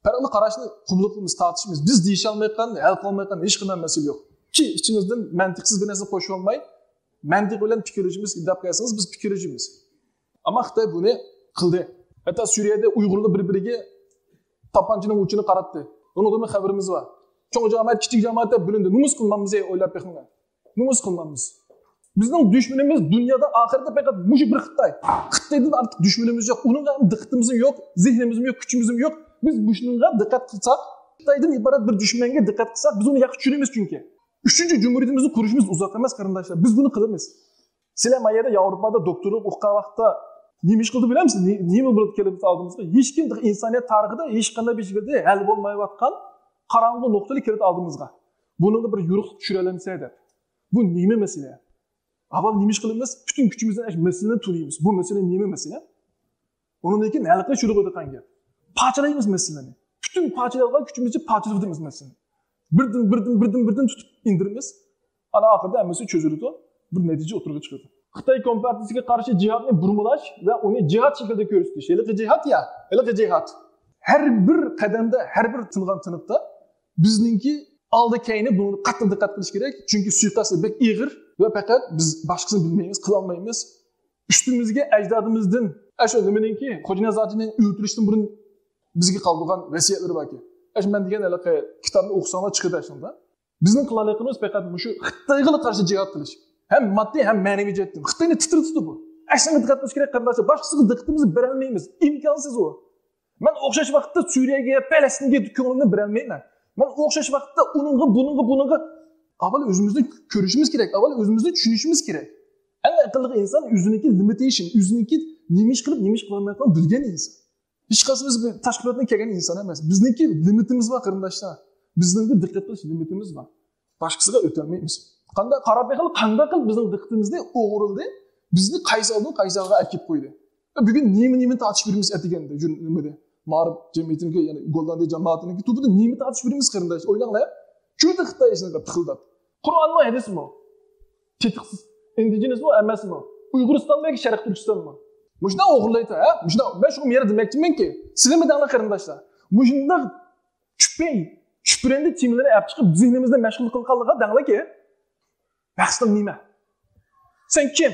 پەرقلىق قاراشنى قوبۇل قىلىمىز، تارتىشىمىز. بىز دېيىشەلمەيۋاتقان، ھەل قىلالمايۋاتقان ھېچقانداق مەسىلە يوق. كى ئىچىمىزدىن مەنتىقسىز بىر نەرسە قوشۇۋالماي، مەنتىق بىلەن پىكىرلىشىمىز دەپ قالسىڭىز، بىز پىكىرلىشىمىز. ئەمما خىتاي بۇنى قىلدى. ھەتتا سۈرىيەدە ئۇيغۇرلار بىر-بىرىگە تاپانچىنىڭ ئۇچىنى قاراتتى. ئۇنىڭدىنمۇ خەۋىرىمىز بار. چوڭ جامائەت، كىچىك جامائەت دەپ بۆلۈندى. نومۇس قىلماممىز، ئويلاپ بېقىڭلار. نومۇس قىلماممىز. بىزنىڭ دۈشمىنىمىز دۇنيادا ئاخىرىدا پەقەت مۇشۇ بىر خىتاي. خىتايدىن ئارتۇق دۈشمىنىمىز يوق. ئۇنىڭغا ھەم دىققىتىمىزمۇ يوق، زېھنىمىزمۇ يوق، كۈچىمىزمۇ يوق. بىز مۇشۇنىڭغا دىققەت قىلساق، خىتايدىن ئىبارەت بىر دۈشمەنگە دىققەت قىلساق، بىز ئۇنى ياخشى چۈشىنىمىز چۈنكى. ئۈچىنچى جۇمھۇرىيىتىمىزنى قۇرۇشىمىز ئۇزاق ئەمەس، قېرىنداشلار. بىز بۇنى قىلىمىز. سىلەر ما يەردە ياۋروپادا دوكتورلۇق ئوقۇغان ۋاقىتتا نېمە ئىش قىلدى بىلەمسىز؟ نې-، نېمە بولۇپ كەلدى ئالدىمىزغا؟ ھېچكىم ئىنسانىيەت تارىخىدا ھېچقانداق بىر شەكىلدە ھەل بولمايۋاتقان قاراڭغۇ نۇقتىلار كەلدى ئالدىمىزغا. بۇنىڭغا بىر يورۇقلۇق چۈشۈرەلەمسە دەپ. بۇ نېمە مەسىلە؟ ئاۋۋال نېمە ئىش قىلىمىز؟ پۈتۈن كۈچىمىزدىن ئاشۇ مەسىلىنى تونۇيمىز. بۇ مەسىلە نېمە مەسىلە؟ ئۇنىڭدىن كېيىن ھەل قىلىش يولىغا ئۆتىدىغان گەپ. پارچىلايمىز مەسىلىنى. پۈتۈن پارچىلايدىغان كۈچىمىزچە پارچىلاۋېتىمىز مەسىلىنى. بىردىن، بىردىن، بىردىن، بىردىن تۇتۇپ ئىندىرىمىز. ئانا ئاخىرىدا ھەممىسى چۆزۈلىدۇ. بىر نەتىجە ئوتتۇرىغا چىقىدۇ. خىتاي كومپارتىيىسىگە قارشى جىھادنى بۇرمىلاش ۋە ئۇنى جىھاد شەكلىدە كۆرسىتىش. ھېلىقى جىھاد يا، ھېلىقى جىھاد. ھەر بىر قەدەمدە، ھەر بىر تىنغان تىنىقتا بىزنىڭكى ئالدى كەينى بۇنى قاتتىق دىققەت قىلىش كېرەك. چۈنكى سۇيىقەستلەر بەك ئېغىر ۋە پەقەت بىز باشقىسىنى بىلمەيمىز، قىلالمايمىز. ئۈستىمىزگە ئەجدادىمىزدىن، ئاشۇ نېمىنىڭكى، خوجا نىياز ھاجىنى ئۆلتۈرۈشتىن بۇرۇن بىزگە قالدۇرغان ۋەسىيەتلىرى باركەن. ئاشۇ مەن دېگەن ھېلىقى كىتابنى ئوقۇساڭلار چىقىدۇ ئەسلىدە. بىزنىڭ قىلالايدىغىنىمىز پەقەت مۇشۇ خىتايغىلا قارشى جىھاد قىلىش. ھەم ماددىي، ھەم مەنىۋى جەھەتتىن. خىتاينى تىترىتىدۇ بۇ. ئەسلىگە دىققەت قىلىش كېرەك، قېرىنداشلار. باشقىسىغا دىققىتىمىزنى بېرەلمەيمىز. ئىمكانسىز ئۇ. مەن ئوخشاش ۋاقىتتا سۈرىيەگە، پەلەستىنگە كۆڭلۈمنى بېرەلمەيمەن. مەن ئوخشاش ۋاقىتتا ئۇنىڭغا، بۇنىڭغا، بۇنىڭغا. ئاۋۋال ئۆزىمىزنى كۆرۈشىمىز كېرەك، ئاۋۋال ئۆزىمىزنى چۈشىنىشىمىز كېرەك. ئەڭ ئەقىللىق ئىنسان ئۆزىنىڭكى لىمىتېيشن، ئۆزىنىڭكى نېمە ئىش قىلىپ، نېمە ئىش قىلالمايدىغانلىقىنى بىلگەن ئىنسان. ھېچقايسىمىز بىر تاشقى تەرەپتىن كەلگەن ئىنسان ئەمەس. بىزنىڭكى لىمىتىمىز بار، قېرىنداشلار. بىزنىڭكى دىققەت قىلىش لىمىتىمىز بار. باشقىسىغا ئۆتەلمەيمىز. قانداق قاراپ بېقىڭ، قانداق قىلىپ بىزنىڭ دىققىتىمىزنى ئوغرىلىدى، بىزنى قايسى ئالدىن قايسى ئالغا ئەكىپ قويدى. بۈگۈن نېمە، نېمە تارتىشىپ يۈرىمىز ئەتىگەندە، جۈر-، نېمىدە، مائارىپ جەمئىيىتىنىڭكى، يەنى گوللاندىيە جامائىتىنىڭكى توپىدا نېمە تارتىشىپ يۈرىمىز، قېرىنداش؟ ئويلاڭلار. كۆردى خىتاي ئىشىنى پىخىلداپ. قۇرئانمۇ، ھەدىسمۇ؟ تېتىقسىز. ئىندىجېنىسمۇ، ئەمەسمۇ؟ ئۇيغۇرىستانمۇ ياكى شەرقىي تۈركىستانمۇ؟ مۇشۇنداق ئوغرىلايدۇ، ھە؟ مۇشۇنداق. مەن شۇ يەردە دېمەكچىمەنكى، سىلىمۇ دەڭلار، قېرىنداشلار. مۇشۇنداق چۈپەي، چۈپرەندە تېمىلىرىنى ئەپ چىقىپ، زېھنىمىزنى مەشغۇل قىلغانلىقىغا دەڭلاركى. مەقسىتىڭ نېمە؟ سەن كىم؟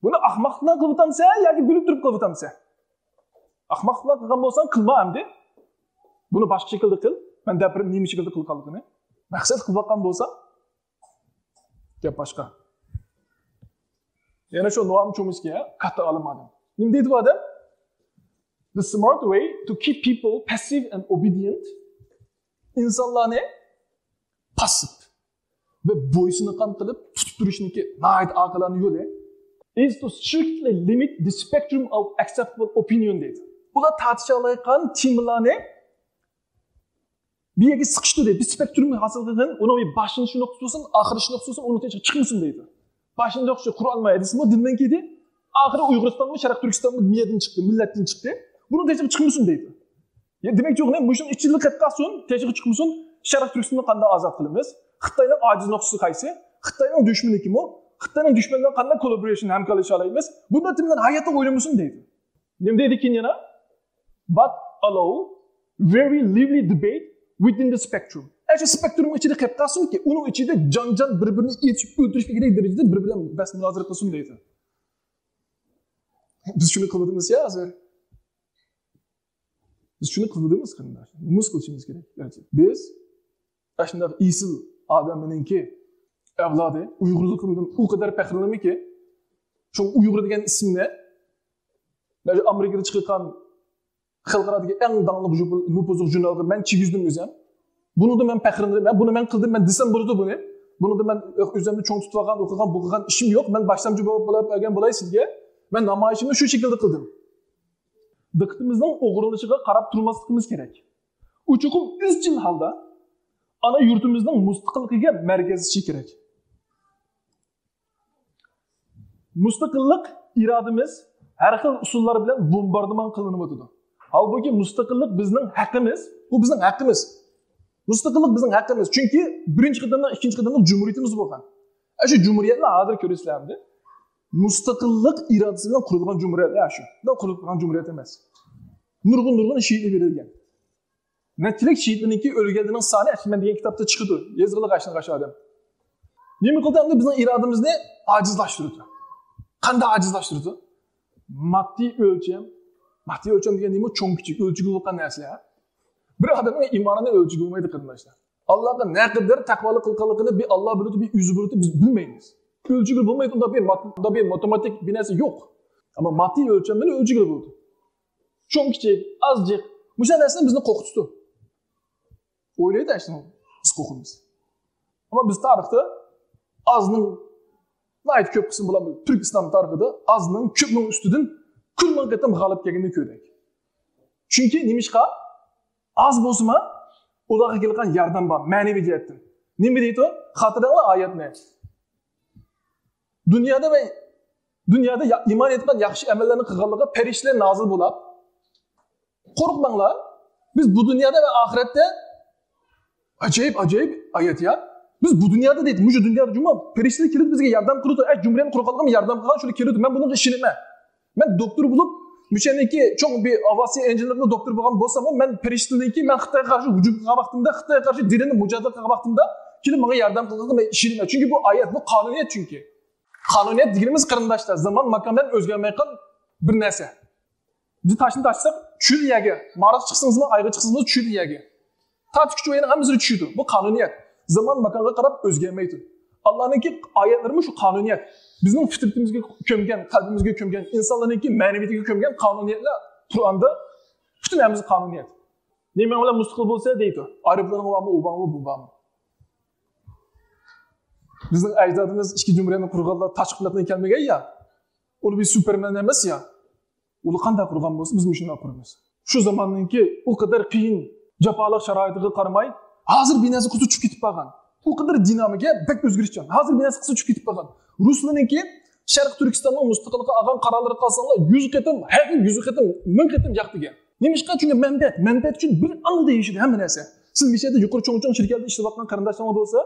بۇنى ئاخماقلىقتىن قىلىۋاتامسەن ياكى بىلىپ تۇرۇپ قىلىۋاتامسەن؟ ئاخماقلىق قىلغان بولساڭ، قىلما ئەمدى. بۇنى باشقا شەكىلدە قىل. مەن دەپ بېرىمەن نېمە شەكىلدە قىلغانلىقىنى. مەقسەت قىلىۋاتقان بولساڭ، گەپ باشقا. يەنە شۇ نوئام چومسكىي، ھە؟ كاتتا ئالىم ئادەم. نېمە دەيدۇ بۇ ئادەم؟ The smart way to keep people passive and obedient. ئىنسانلارنى پاسسىپ ۋە بويسۇنغان قىلىپ تۇتۇپ تۇرۇشنىڭكى ناھايىتى ئاقىلانە يولى is to strictly limit the spectrum of acceptable opinion دەيدۇ. ئۇلار تارتىشالايدىغان تېمىلارنى بىر يەرگە سىقىشتۇر دەيدۇ. بىر سپېكترۇمنى ھاسىل قىلغىن، ئۇنىڭ بىر باشلىنىش نۇقتىسى بولسۇن، ئاخىرلىنىش نۇقتىسى بولسۇن، ئۇنىڭ تېشىغا چىقمىسۇن دەيدۇ. باشلىنىش نۇقتىسى قۇرئانمۇ، ھەدىسمۇ، دىندىن كېيىن، ئاخىرى ئۇيغۇرىستانمۇ، شەرقىي تۈركىستانمۇ، مىيەدىن چىقتى، مىللەتتىن چىقتى. بۇنىڭ تېشىغا چىقمىسۇن دەيدۇ. يا، دېمەكچى بولغىنىم، مۇشۇنىڭ ئىچىدىلا قېلىپ قالسۇن، تېشىغا چىقمىسۇن، شەرقىي تۈركىستاننى قانداق ئازاد قىلىمىز؟ خىتاينىڭ ئاجىز نۇقتىسى قايسى؟ خىتاينىڭ دۈشمىنى كىم ئۇ؟ خىتاينىڭ دۈشمىنى بىلەن قانداق كوللابورېيشن، ھەمكارلىشالايمىز؟ بۇنداق تېمىلارنى ھاياتتا ئويلىمىسۇن دەيدۇ. نېمە دەيدىكىن يەنە؟ But allow very lively debate within the spectrum. ئەشۇ سپېكترۇمنىڭ ئىچىدە قېلىپ قالسۇنكى، ئۇنىڭ ئىچىدە جان-جان بىر-بىرىنى ئېتىشىپ ئۆلتۈرۈشكە كېرەك دەرىجىدە بىر بىلەن بەس مۇنازىرە قىلسۇن دەيدۇ. بىز شۇنى قىلىۋاتىمىز يا ھازىر. بىز شۇنى قىلىۋاتىمىز، قېرىنداش. نومۇس قىلىشىمىز كېرەك، گەرچە. بىز ئاشۇنداق ئېسىل ئادەمنىڭكى ئەۋلادى، ئۇيغۇرلۇقۇمدىن ئۇ قەدەر پەخىرلىنىمەنكى، شۇ ئۇيغۇر دېگەن ئىسىمنى، مەن شۇ ئامېرىكىدا چىقىۋاتقان خەلقئارادىكى ئەڭ داڭلىق ژۇ-، نوپۇزلۇق ژۇرنالغا مەن كىرگۈزدۈم ئۆزۈم. بۇنىڭدا مەن پەخىرلىنىمەن. بۇنى مەن قىلدىم، مەن دېسەم بولىدۇ بۇنى. بۇنىڭدا مەن ئۆزۈمنى چوڭ تۇتۇۋالغان، ئۇ قىلغان، بۇ قىلغان ئىشىم يوق. مەن باشلامچى بولۇپ، بولۇپ بەرگەن بولاي سىزگە. مەن نامايىشىمنى شۇ شەكىلدە قىلدىم. دىققىتىمىزنىڭ ئوغرىلىنىشىغا قاراپ تۇرماسلىقىمىز كېرەك. ئۇ چوقۇم ئىزچىل ھالدا ئانا يۇرتىمىزنىڭ مۇستەقىللىقىگە مەركەزلىشىشى كېرەك. مۇستەقىللىق ئىرادىمىز ھەر خىل ئۇسۇللار بىلەن بومباردىمان قىلىنىۋاتىدۇ. ھالبۇكى، مۇستەقىللىق بىزنىڭ ھەققىمىز. بۇ بىزنىڭ ھەققىمىز. مۇستەقىللىق بىزنىڭ ھەققىمىز. چۈنكى بىرىنچى قېتىملىق، ئىككىنچى قېتىملىق جۇمھۇرىيىتىمىز بولغان. ئە، شۇ جۇمھۇرىيەتلەر ھازىر كۆرۈسىلەر ئەمدى. مۇستەقىللىق ئىرادىسى بىلەن قۇرۇلغان جۇمھۇرىيەتلەر شۇ. بۇنداق قۇرۇلۇپ قالغان جۇمھۇرىيەت ئەمەس. نۇرغۇن، نۇرغۇن شېھىتلەر بېرىلگەن. نەچچىلىك شېھىتلەرنىڭكى ئۆلگەنلەرنىڭ سانى ئەتىمەن دېگەن كىتابتا چىقىدۇ. يېزىلغان قاچان قاچان ئادەم. نېمە قىلدى ئەمدى؟ بىزنىڭ ئىرادىمىزنى ئاجىزلاشتۇرىدۇ. قانداق ئاجىزلاشتۇرىدۇ؟ ماددىي ئۆلچەم. ماددىي ئۆلچەم دېگەن نېمە؟ چوڭ، كىچىك، ئۆلچىگىلى بولغان نەرسىلەر. بىر ئادەمنىڭ ئىمانىنى ئۆلچىگىلى بولمايدۇ، قېرىنداشلار. ئاللاغا نەقەدەر تەقۋالىق قىلغانلىقىنى بىر ئاللا بىلىدۇ، بىر ئۆزى بىلىدۇ، بىز بىلمەيمىز. ئۆلچىگىلى بولمايدۇ، ئۇنداق بىر مات-، ئۇنداق بىر ماتېماتىك بىر نەرسە يوق. ئەمما ماددىي ئۆلچەم بىلەن ئۆلچىگىلى بولىدۇ. چوڭ، كىچىك، ئاز، جىق، مۇشۇ نەرسىلەر بىزنى قورقۇتىدۇ. ئويلايدۇ، ئاشۇنى بىز قورقىمىز. ئەمما بىز تارىختا ئازنىڭ ناھايىتى كۆپ قىسمى بولۇپ، تۈرك ئىسلام تارىخىدا ئازنىڭ كۆپنىڭ ئۈستىدىن كۈن مىڭ قېتىم غالىب كەلگىنىنى كۆردۇق. چۈنكى نېمىشقا؟ ئاز بولسىمۇ، ئۇلارغا كېلىدىغان ياردەم بار، مەنىۋى جەھەتتىن. نېمە دەيدۇ؟ خاتىرىلەڭلار ئايەتنى. دۇنيادا ۋە دۇنيادا يا-، ئىمان ئېيتقان ياخشى ئەمەللەرنى قىلغانلارغا پەرىشتىلەر نازىل بولاپ، قورقماڭلار، بىز بۇ دۇنيادا ۋە ئاخىرەتتە، ئاجايىپ، ئاجايىپ ئايەت يا. بىز بۇ دۇنيادا دەيدۇ، مۇشۇ دۇنيادا جۇمۇ پەرىشتىلەر كېلىپ بىزگە ياردەم قىلىدۇ. ئەي، جۇمھۇرىيەتنى قۇرغانلىقىمغا ياردەم قىلغان شۇلار كېلىدۇ. مەن بۇنىڭغا ئىشىنىمەن. مەن دوكتور بولۇپ، مۇشۇنىڭكى چوڭ بىر ئاۋىئاتسىيە ئىنژېنېرلىقىدا دوكتور بولغان بولساممۇ، مەن پەرىشتىلەرنىڭكى مەن خىتايغا قارشى ھۇجۇم قىلغان ۋاقتىمدا، خىتايغا قارشى دېرىنى مۇجادىلە قىلغان ۋاقتىمدا كېلىپ ماڭا ياردەم قىلغانلىقىغا مەن ئىشىنىمەن. چۈنكى بۇ ئايەت، بۇ قانۇنىيەت چۈنكى. قانۇنىيەت دېگىنىمىز، قېرىنداشلار، زامان ماكان بىلەن ئۆزگەرمەيدىغان بىر نەرسە. بىز تاشنى تاشلىساق، چۈشىدۇ يەرگە. مارسقا چىقسىڭىزمۇ، ئايغا چىقسىڭىزمۇ، چۈشىدۇ يەرگە. تارتىش كۈچى ۋە يەنە ھەممىسى چۈشىدۇ. بۇ قانۇنىيەت. زامان ماكانغا قاراپ ئۆزگەرمەيدۇ. ئاللانىڭكى ئايەتلىرىمۇ شۇ قانۇنىيەت. بىزنىڭ فىترىتىمىزگە كۆمگەن، قەلبىمىزگە كۆمگەن، ئىنسانلارنىڭكى مەنىۋىيىتىگە كۆمگەن قانۇنىيەتلەر قۇرئاندا پۈتۈن ھەممىسى قانۇنىيەت. نېمە بىلەن مۇستەقىل بولسا دەيدۇ. ئايروپىلانىڭ بارمۇ، ئۇ بارمۇ، بۇ بارمۇ؟ بىزنىڭ ئەجدادىمىز ئىككى جۇمھۇرىيەتنى قۇرغانلار تاش قۇلاقتىن كەلمىگەن يا. ئۇلار بىر سۇپېرمەن ئەمەس يا. ئۇلار قانداق قۇرغان بولسا، بىز مۇشۇنداق قۇرىمىز. شۇ زاماننىڭكى ئۇ قەدەر قىيىن، جاپالىق شارائىتىغا قارىماي، ھازىر بىر نەرسە قىلسا چۈشۈپ كېتىپ قالغان. ئۇ قەدەر دىنامىكە، بەك ئۆزگىرىشچان. ھازىر بىر نەرسە قىلسا چۈشۈپ كېتىپ قالغان. رۇسلارنىڭكى شەرقىي تۈركىستاننىڭ مۇستەقىللىقى ئالغان قارارلىرى قالساڭلار، يۈز قېتىم، ھەر كۈن يۈز قېتىم، مىڭ قېتىم ياخشى دېگەن. نېمىشقا؟ چۈنكى مەنپەئەت، مەنپەئەت ئۈچۈن بىر ئاندا دېيىشىدۇ ھەممە نەرسە. سىز مىسىردا يۇقىرى چوڭ-چوڭ شىركەتتە ئىشلەۋاتقان قېرىنداشلىرىڭىز بولسا،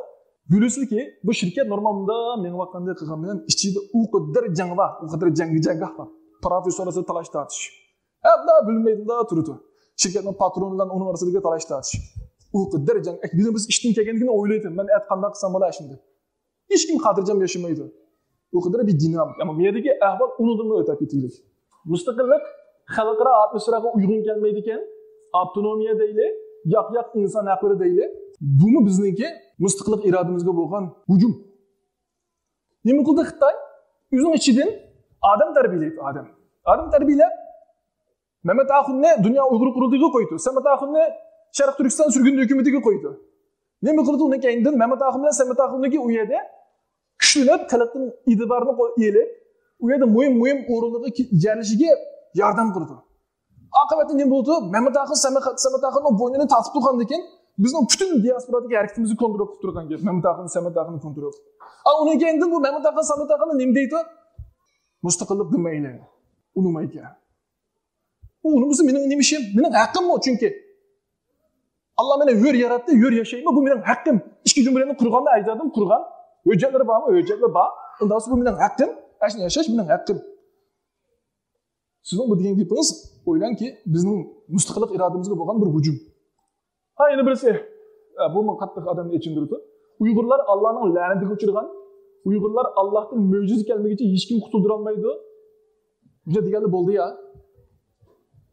بىلىسىزكى، بۇ شىركەت نورمال مۇنداق مېڭىۋاتقاندەك قىلغان بىلەن ئىچىدە ئۇ قەدەر جەڭ بار، ئۇ قەدەر جەڭگە جەڭگاھ بار. پروفېسسور ئارىسىدا تالاش تارتىش. ھەممە بىلمەيدۇ مۇنداق تۇرىدۇ. شىركەتنىڭ پاترونى بىلەن ئۇنىڭ ئارىسىدىكى تالاش تارتىش. ئۇ قەدەر جەڭ. بىز ئىشتىن كەلگەندىن كېيىن ئويلايتتىم، مەن ئەتە قانداق قىلسام بولا ئىشىمنى. ھېچكىم خاتىرجەم ياشىمايدۇ. ئۇ قەدەر بىر دىنامىك. ئەمما بۇ يەردىكى ئەھۋال ئۇنىڭدىنمۇ ئۆتۈپ كېتىگلىك. مۇستەقىللىق خەلقئارا ئاتموسفېراغا ئۇيغۇن كەلمەيدىكەن. ئاپتونومىيە دەيلى، ياق-ياق ئىنسان ھەقلىرى دەيلى. بۇمۇ بىزنىڭكى مۇستەقىللىق ئىرادىمىزگە بولغان ھۇجۇم. نېمە قىلدى خىتاي؟ ئۆزىنىڭ ئىچىدىن ئادەم تەربىيەلەيدۇ، ئادەم. ئادەم تەربىيەلەپ، مەمەت ئاخۇننى دۇنيا ئۇيغۇر قۇرۇلتىيىغا قويدى. سەمەت ئاخۇننى شەرقىي تۈركىستان سۈرگۈندە ھۆكۈمىتىگە قويدى. نېمە قىلدى؟ ئۇنىڭ كەينىدىن مەمەت ئاخۇن بىلەن سەمەت ئاخۇننىڭكى ئۇ يەردە كۈچلىنىپ، خەلقتىن ئېتىبارنى قو-، ئېلىپ، ئۇ يەردە مۇھىم، مۇھىم ئورۇنلارغا كى-، يەرلىشىشىگە ياردەم قىلدى. ئاقىۋەتتە نېمە بولدى؟ مەمەت ئاخۇن سەمە-، سەمەت ئاخۇننىڭ بوينىنى تارتىپ تۇرغاندىن كېيىن، بىزنىڭ پۈتۈن دىياسپورادىكى ھەرىكىتىمىزنى كونترول قىلىپ تۇرغان گەپ، مەمەت ئاخۇن، سەمەت ئاخۇننى كونترول قىلىپ. ئا، ئۇنىڭ كەينىدىن بۇ مەمەت ئاخۇن، سەمەت ئاخۇنلار نېمە دەيدۇ؟ مۇستەقىللىق دېمەيلى. ئۇنىمايدىكەن. ئۇ ئۇنىمىسا مېنىڭ نېمە ئىشىم؟ مېنىڭ ھەققىممۇ چۈنكى. ئاللا مېنى ھۆر ياراتتى، ھۆر ياشايمەن، بۇ مېنىڭ ھەققىم. ئىككى جۇمھۇرىيەتنى قۇرغاندا ئەجدادىم قۇرغان. ھۆججەتلىرى بارمۇ؟ ھۆججەتلىرى بار. ئۇنداقسا بۇ مېنىڭ ھەققىم. ئاشۇنداق ياشاش مېنىڭ ھەققىم. سىزنىڭ بۇ دېگەن گېپىڭىز، ئويلاڭكى، بىزنىڭ مۇستەقىللىق ئىرادىمىزگە بولغان بىر ھۇجۇم. ھا، يەنە بىرسى، ئە، بۇمۇ قاتتىق ئادەمنى ئېچىندۇرىدۇ. ئۇيغۇرلار ئاللانىڭ لەنىتىگە ئۇچرىغان، ئۇيغۇرلار ئاللاھتىن مۆجىزە كەلمىگۈچە ھېچكىم قۇتۇلدۇرالمايدۇ. بۇ دېگەنلەر بولدى يا.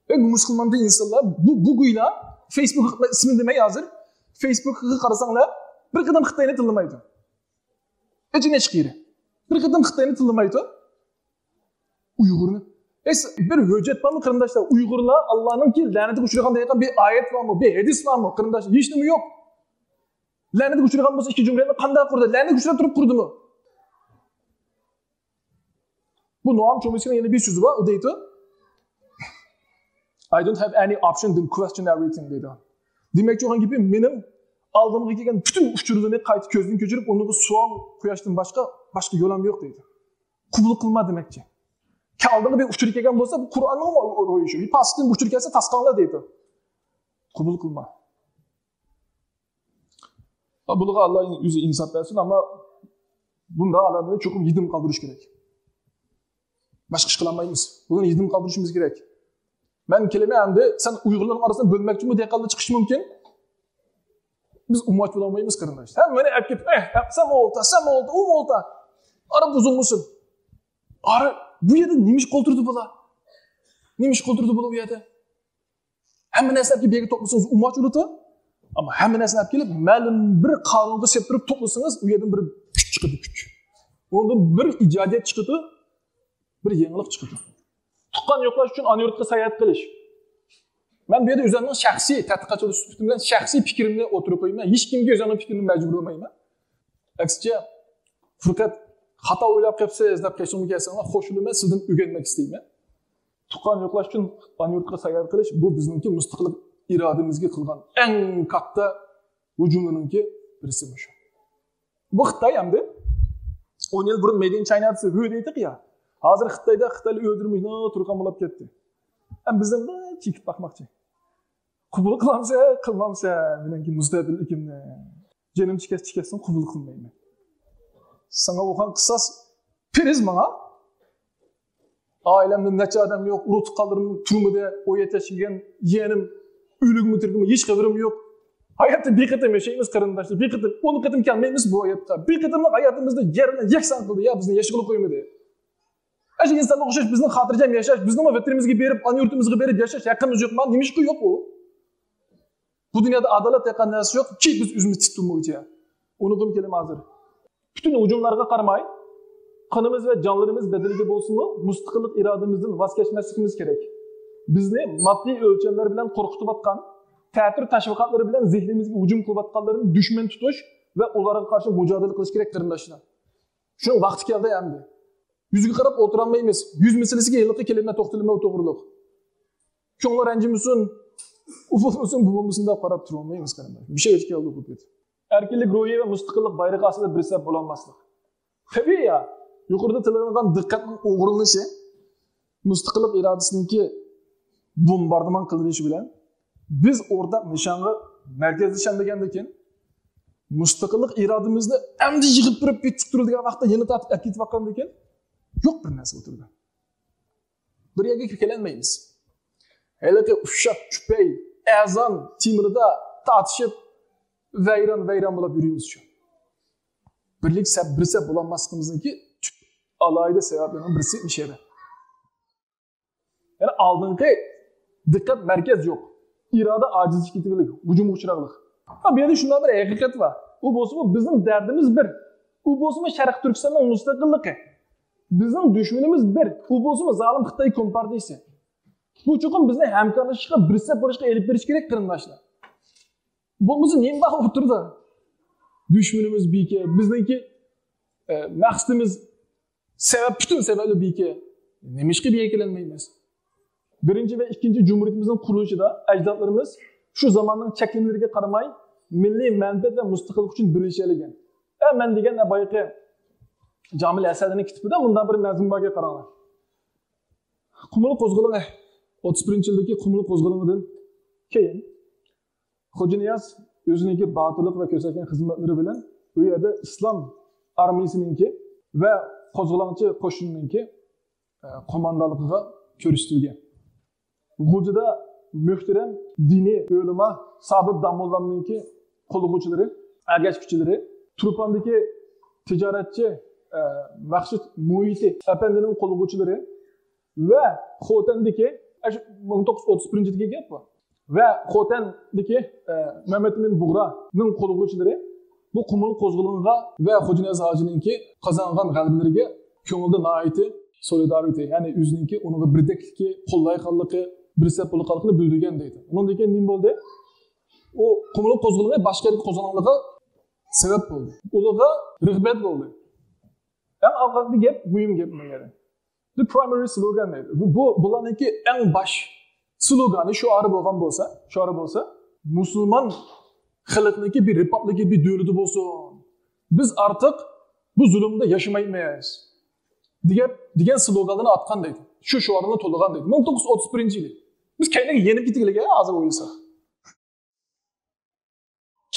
ئەي، مۇسۇلماندا ئىنسانلار، بۇ، بۇ گويلا فېيسبۇك ئىسمىنى دېمەي ھازىر، فېيسبۇكقا قارىساڭلار، بىر قېتىم خىتاينى تىللىمايدۇ. ئېچىنىش قېرى. بىر قېتىم خىتاينى تىللىمايدۇ. ئۇيغۇرنى. ئەس-، بىر ھۆججەت بارمۇ، قېرىنداشلار؟ ئۇيغۇرلار ئاللانىڭكى لەنىتىگە ئۇچرىغان دەيدىغان بىر ئايەت بارمۇ؟ بىر ھەدىس بارمۇ، قېرىنداشلار؟ ھېچنېمە يوق. لەنەتكە ئۇچرىغان بولسا، ئىككى جۇمھۇرىيەتنى قانداق قۇردى؟ لەنەتكە ئۇچراپ تۇرۇپ قۇردىمۇ؟ بۇ نوئام چومسكىنىڭ يەنە بىر سۆزى بار، ئۇ دەيدۇ، "I don't have any option than question everything" دەيدۇ. دېمەكچى بولغان گېپى، مېنىڭ ئالدىمغا كەلگەن پۈتۈن ئۇچۇرلىرىنى قايتا كۆزدىن كەچۈرۈپ، ئۇنىڭغا سوئال قويۇشتىن باشقا، باشقا يولام يوق دەيدۇ. قوبۇل قىلما دېمەكچى. كە-، ئالدىڭغا بىر ئۇچۇر كەلگەن بولسا، بۇ قۇرئاننىڭ روھى شۇ. بىر پاسىقتىن بىر ئۇچۇر كەلسە، تاسقاڭلا دەيدۇ. قوبۇل قىلما. بۇلارغا ئاللا ئۆزى ئىنساپ بەرسۇن، ئەمما بۇنداق ئادەملەرنى چوقۇم يېتىم قالدۇرۇش كېرەك. باشقا ئىش قىلالمايمىز. بۇلارنى يېتىم قالدۇرۇشىمىز كېرەك. مەن كېلىمەن ئەمدى، سەن ئۇيغۇرلارنىڭ ئارىسىدىن بۆلمەكچىمۇ دېگەن چىقىشى مۇمكىن. بىز ئۇماچ بولالمايمىز، قېرىنداش. ھەممىنى ئەپ كېتىپ، ئەھ، ئەپ، سەن ئولتا، سەن ئولتا، ئۇ ئولتا. ئارا بۇزۇلمىسۇن. ئارا، بۇ يەردە نېمە ئىش قىلىپ تۇرىدۇ بۇلار؟ نېمە ئىش قىلىپ تۇرىدۇ بۇلار بۇ يەردە؟ ھەممە نەرسىنى ئەپ كېلىپ بىر يەرگە توپلىسىڭىز ئۇماچ بولىدۇ. ئەمما ھەممە نەرسىنى ئەپ كېلىپ، مەلۇم بىر قانۇنغا سېلىپ تۇرۇپ توپلىسىڭىز، ئۇ يەردىن بىر كۈچ چىقىدۇ، كۈچ. ئۇنىڭدىن بىر ئىجادىيەت چىقىدۇ، بىر يېڭىلىق چىقىدۇ. تۇغقان يوقلاش ئۈچۈن ئانا يۇرتقا ساياھەت قىلىش. مەن بۇ يەردە ئۆزۈمنىڭ شەخسىي تەتقىقاتچى سۈپىتىم بىلەن شەخسىي پىكرىمنى ئوتتۇرىغا قويىمەن. ھېچكىمگە ئۆزۈمنىڭ پىكرىنى مەجبۇرلىمايمەن. ئەكسىچە، فۇرقەت، خاتا ئويلاپ قېپسىز دەپ قېشىمغا كەلسەڭلار، خوش بولىمەن، سىزدىن ئۆگەنمەك ئىستەيمەن. تۇغقان يوقلاش ئۈچۈن ئانا يۇرتقا ساياھەت قىلىش، بۇ بىزنىڭكى مۇستەقىللىق ئىرادىمىزگە قىلغان ئەڭ كاتتا ھۇجۇملىرىنىڭكى بىرسى مۇشۇ. بۇ خىتاي ئەمدى. ئون يىل بۇرۇن مېيد ئىن چاينا دېسە، ھۆ دەيتتۇق يا. ھازىر خىتايدا خىتايلار ئۆلتۈرمەي تۇرغان بولۇپ كەتتى. ئەم بىزنىڭ چېكىپ باقماقچى. قوبۇل قىلامسەن، قىلمامسەن مېنىڭكى مۇستەقىللىكىمنى؟ جېنىم چىكەس چىكەسسىڭ قوبۇل قىلمايمەن. ساڭا بولغان قىساس پېرىز ماڭا. ئائىلەمدە نەچچە ئادەم يوق، ئۇرۇق تۇغقانلىرىم تۈرمىدە، ئون يەتتە ياشقا كىرگەن يېنىم ئۆلۈكمۇ تىرىكمۇ ھېچ خەۋىرىم يوق. ھاياتتا بىر قېتىم ياشايمىز قېرىنداشلار، بىر قېتىم، ئون قېتىم كەلمەيمىز بۇ ھاياتقا. بىر قېتىملىق ھاياتىمىزنى يەر بىلەن يەكسان قىلدى يا، بىزنى ياشىغىلى قويمىدى. ئاشۇ ئىنسانغا ئوخشاش بىزنىڭ خاتىرجەم ياشاش، بىزنىڭمۇ ۋەتىنىمىزگە بېرىپ، ئانا يۇرتىمىزغا بېرىپ ياشاش ھەققىمىز يوقمۇ؟ نېمىشقا يوق ئۇ؟ بۇ دۇنيادا ئادالەت دېگەن نەرسە يوق، كى بىز ئۆزىمىز تىتتۇرمىغۇچە. ئۇنىڭغىمۇ كېلىمەن ھازىر. پۈتۈن ھۇجۇملارغا قارىماي، قېنىمىز ۋە جانلىرىمىز بەدىلىگە بولسىمۇ، مۇستەقىللىق ئىرادىمىزدىن ۋاز كەچمەسلىكىمىز كېرەك. بىزنى ماددىي ئۆلچەملەر بىلەن قورقۇتۇۋاتقان، تەتۈر تەشۋىقاتلىرى بىلەن زېھنىمىزگە ھۇجۇم قىلىۋاتقانلىرىنى دۈشمەن تۇتۇش ۋە ئۇلارغا قارشى مۇجادىلە قىلىش كېرەك، قېرىنداشلار. شۇنىڭ ۋاقتى كەلدى ئەمدى. يۈزگە قاراپ ئولتۇرالمايمىز. يۈز مەسىلىسىگە ھېلىقى كېلىمە توختىلىمە توغرۇلۇق. كۆڭلى رەنجىمىسۇن، ئۇ بولمىسۇن، بۇ بولمىسۇن دەپ قاراپ تۇرالمايمىز، قېرىنداش. بىر شەيگىچە كەلدۇق بۇ پېتى. ئەركىنلىك روھى ۋە مۇستەقىللىق بايرىقى ئاستىدا بىر سەپ بولالماسلىق. تەبىئىي يا، يۇقىرىدا تىلغا ئېلىنغان دىققەتنىڭ ئوغرىلىنىشى، مۇستەقىللىق ئىرادىسىنىڭكى بومباردىمان قىلىنىشى بىلەن بىز ئورتاق نىشانغا مەركەزلىشەلمىگەندىكىن، مۇستەقىللىق ئىرادىمىزنى ئەمدى يىغىپ بېرىپ بىر تىك تۇرىدىغان ۋاقىتتا يەنە تارتىپ ئەكېتىۋاتقاندىكىن، يوق بىر نەرسە ئولتۇرىدۇ. بىر يەرگە كېلەلمەيمىز. ھېلىقى ئۇششاق، چۈپەي، ئەزان تېمىرىدا تارتىشىپ، ۋەيران-ۋەيران بولۇپ يۈرىمىز شۇ. بىرلىك سەپ، بىر سەپ بولالماسلىقىمىزنىڭكى تۈپ ئالاھىدە سەۋەبلىرىنىڭ بىرسى مۇشۇ يەردە. يەنى ئالدىنقى دىققەت مەركەز يوق. ئىرادە ئاجىزلىشىپ كېتىۋېلىك، ھۇجۇمغا ئۇچراغلىق. ھا، بۇ يەردە شۇنداق بىر ھەقىقەت بار. ئۇ بولسىمۇ بىزنىڭ دەردىمىز بىر. ئۇ بولسىمۇ شەرقىي تۈركىستاننىڭ مۇستەقىللىقى. بىزنىڭ دۈشمىنىمىز بىر. ئۇ بولسىمۇ زالىم خىتاي كومپارتىيىسى. بۇ چوقۇم بىزنى ھەمكارلىشىشقا، بىر سەپ بولۇشقا ئېلىپ بېرىشى كېرەك، قېرىنداشلار. بولمىسا نېمە بار ئوتتۇرىدا؟ دۈشمىنىمىز بىكە، بىزنىڭكى، ئە، مەقسىتىمىز، سەۋەب، پۈتۈن سەۋەبلەر بىكە. نېمىشقا بىر يەرگە كېلەلمەيمىز؟ بىرىنچى ۋە ئىككىنچى جۇمھۇرىيىتىمىزنىڭ قۇرۇلۇشىدا ئەجدادلىرىمىز شۇ زاماننىڭ چەكلىمىلىرىگە قارىماي، مىللىي مەنپەئەت ۋە مۇستەقىللىق ئۈچۈن بىرلىشەلىگەن. ئە، مەن دېگەن بايىقى جامىل ھەسەننىڭ كىتابىدا مۇنداق بىر مەزمۇن باركەن، قاراڭلار. قۇمۇل قوزغىلىڭى، ئوتتۇز بىرىنچى يىلدىكى قۇمۇل قوزغىلىڭىدىن كېيىن، خوجانىياز ئۆزىنىڭكى باتۇرلۇق ۋە كۆرسەتكەن خىزمەتلىرى بىلەن ئۇ يەردە ئىسلام ئارمىيىسىنىڭكى ۋە قوزغىلاڭچى قوشۇنىنىڭكى، ئە، قوماندانلىقىغا كۆرسىتىلگەن. غۇلجىدا مۆھتەرەم دىنىي ئۆلىما سابىت داموللامنىڭكى قوللىغۇچىلىرى، ئەگەشكۈچىلىرى، تۇرپاندىكى تىجارەتچى، ئە، مەخسۇت مۇھىتى ئەپەندىنىڭ قوللىغۇچىلىرى، ۋە خوتەندىكى، ئاشۇ مىڭ توققۇز يۈز ئوتتۇز بىرىنچى يىلدىكى گەپ بۇ. ۋە خوتەندىكى، ئە، مەمەتئىمىن بۇغرانىڭ قوللىغۇچىلىرى بۇ قۇمۇل قوزغىلىڭىغا ۋە خوجانىياز ھاجىنىڭكى قازانغان غەلىبىلىرىگە كۆڭلىدە ناھايىتى سولىدارىتى، يەنى ئۆزىنىڭكى ئۇنىڭغا بىردەكلىكى، قوللايدىغانلىقى، بىر سەپ بولىدىغانلىقىنى بىلدۈرگەن دەيدۇ. ئۇنىڭدىن كېيىن نېمە بولدى؟ ئۇ قۇمۇل قوزغىلىڭى باشقا يەرگە قوزغالغانلىقىغا سەۋەب بولدى. ئۇلارغا رىغبەت بولدى. ئەڭ ئاخىرقى گەپ، مۇھىم گەپ بۇ يەردە. The primary slogan دەيدۇ. بۇ، بۇ، بۇلارنىڭكى ئەڭ باش سلوگانى، شوئارى بولغان بولسا، شوئارى بولسا، مۇسۇلمان خەلقنىڭكى بىر رىپابلىكى، بىر دۆلىتى بولسۇن. بىز ئارتۇق بۇ زۇلۇمدا ياشىمايمىز. دېگەن، دېگەن سلوگانلارنى ئاتقان دەيدۇ. شۇ شوئارلارنى تولىغان دەيدۇ. مىڭ توققۇز يۈز ئوتتۇز بىرىنچى يىلى. بىز كەينىگە يېنىپ كېتىگىلىك ھازىر ئويلىساق.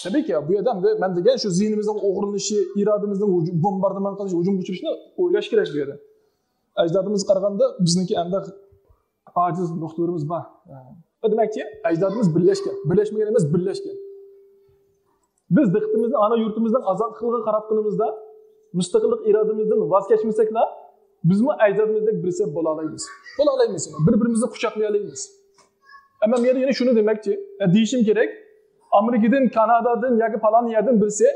تەبىئىيكى، بۇ يەردە ئەمدى مەن دېگەن شۇ زېھنىمىزنىڭ ئوغرىلىنىشى، ئىرادىمىزنىڭ ھۇجۇم-، بومباردىمان قىلىشى، ھۇجۇمغا ئۇچرىشىنى ئويلاش كېرەك بۇ يەردە. ئەجدادىمىزغا قارىغاندا بىزنىڭكى ئەمدى ئاجىز نۇقتىلىرىمىز بار. دېمەكچى، ئەجدادىمىز بىرلەشكەن. بىرلەشمىگەن ئەمەس، بىرلەشكەن. بىز دىققىتىمىزنى ئانا يۇرتىمىزنىڭ ئازادلىقىغا قاراتقىنىمىزدا، مۇستەقىللىق ئىرادىمىزدىن ۋاز كەچمىسەكلا، بىزمۇ ئەجدادىمىزدەك بىرسى بولالايمىز. بولالايمىز. بىر-بىرىمىزنى قۇچاقلىيالايمىز. ئەمما مەن يەنە شۇنى دېمەكچى، دېيىشىم كېرەك، ئامېرىكىدىن، كانادادىن ياكى پالان يەردىن بىرسى،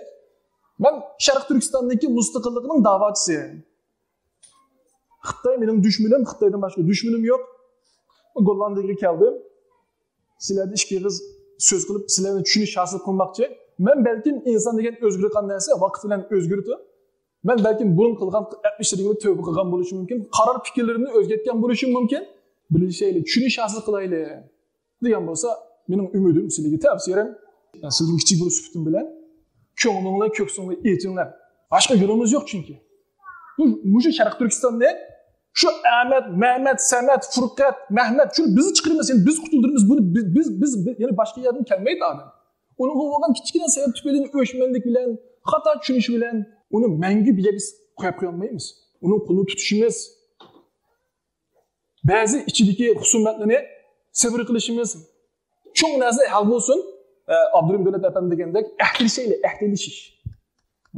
مەن شەرقىي تۈركىستاندىكى مۇستەقىللىقنىڭ داۋاچىسى. خىتاي مېنىڭ دۈشمىنىم، خىتايدىن باشقا دۈشمىنىم يوق. گوللاندىيەگە كەلدىم. سىلەردە ئىككى ئېغىز سۆز قىلىپ، سىلەرنى چۈشىنىش ھاسىل قىلماقچى. مەن بەلكىم ئىنسان دېگەن ئۆزگىرىدىغان نەرسە، ۋاقىت بىلەن ئۆزگىرىدۇ. مەن بەلكىم بۇرۇن قىلغان ئەتمىشلىرىمنى تۆۋە قىلغان بولۇشۇم مۇمكىن. قارار پىكىرلىرىمنى ئۆزگەرتكەن بولۇشۇم مۇمكىن. بىلىشەيلى، چۈشىنىش ھاسىل قىلايلى دېگەن بولسا، مېنىڭ ئۈمىدىم، سىلەرگە تەۋسىيەم، سىلەردىن كىچىك بولۇش سۈپىتىم بىلەن، كۆڭلۈڭلار، كۆكسۈڭلار ئېچىڭلار. باشقا يولىمىز يوق چۈنكى. بۇ، مۇشۇ شەرقىي تۈركىستاننى شۇ ئەمەت، مەمەت، سەمەت، فۇرقەت، مەھمەت، شۇ بىز چىقىرىمىز، يەنى بىز قۇتۇلدۇرىمىز، بۇنى بىز، بىز، بىز، بىز، يەنى باشقا يەردىن كەلمەيدۇ ئادەم. ئۇنىڭغا بولغان كىچىككىنە سەۋەب تۈپەيلىدىن ئۆچمەنلىك بىلەن، خاتا چۈشىنىش بىلەن ئۇنى مەڭگۈ بىر يەرگە قويۇپ قويالمايمىز. ئۇنىڭ قولىنى تۇتۇشىمىز، بەزى ئىچىدىكى خۇسۇمەتلىرىنى سەۋر قىلىشىمىز، چوڭ نەرسە ھەل بولسۇن. ئە، ئابدۇرېھىم دۆلەت ئەپەندى دېگەندەك، ئەھدىلىشەيلى، ئەھدىلىشىش.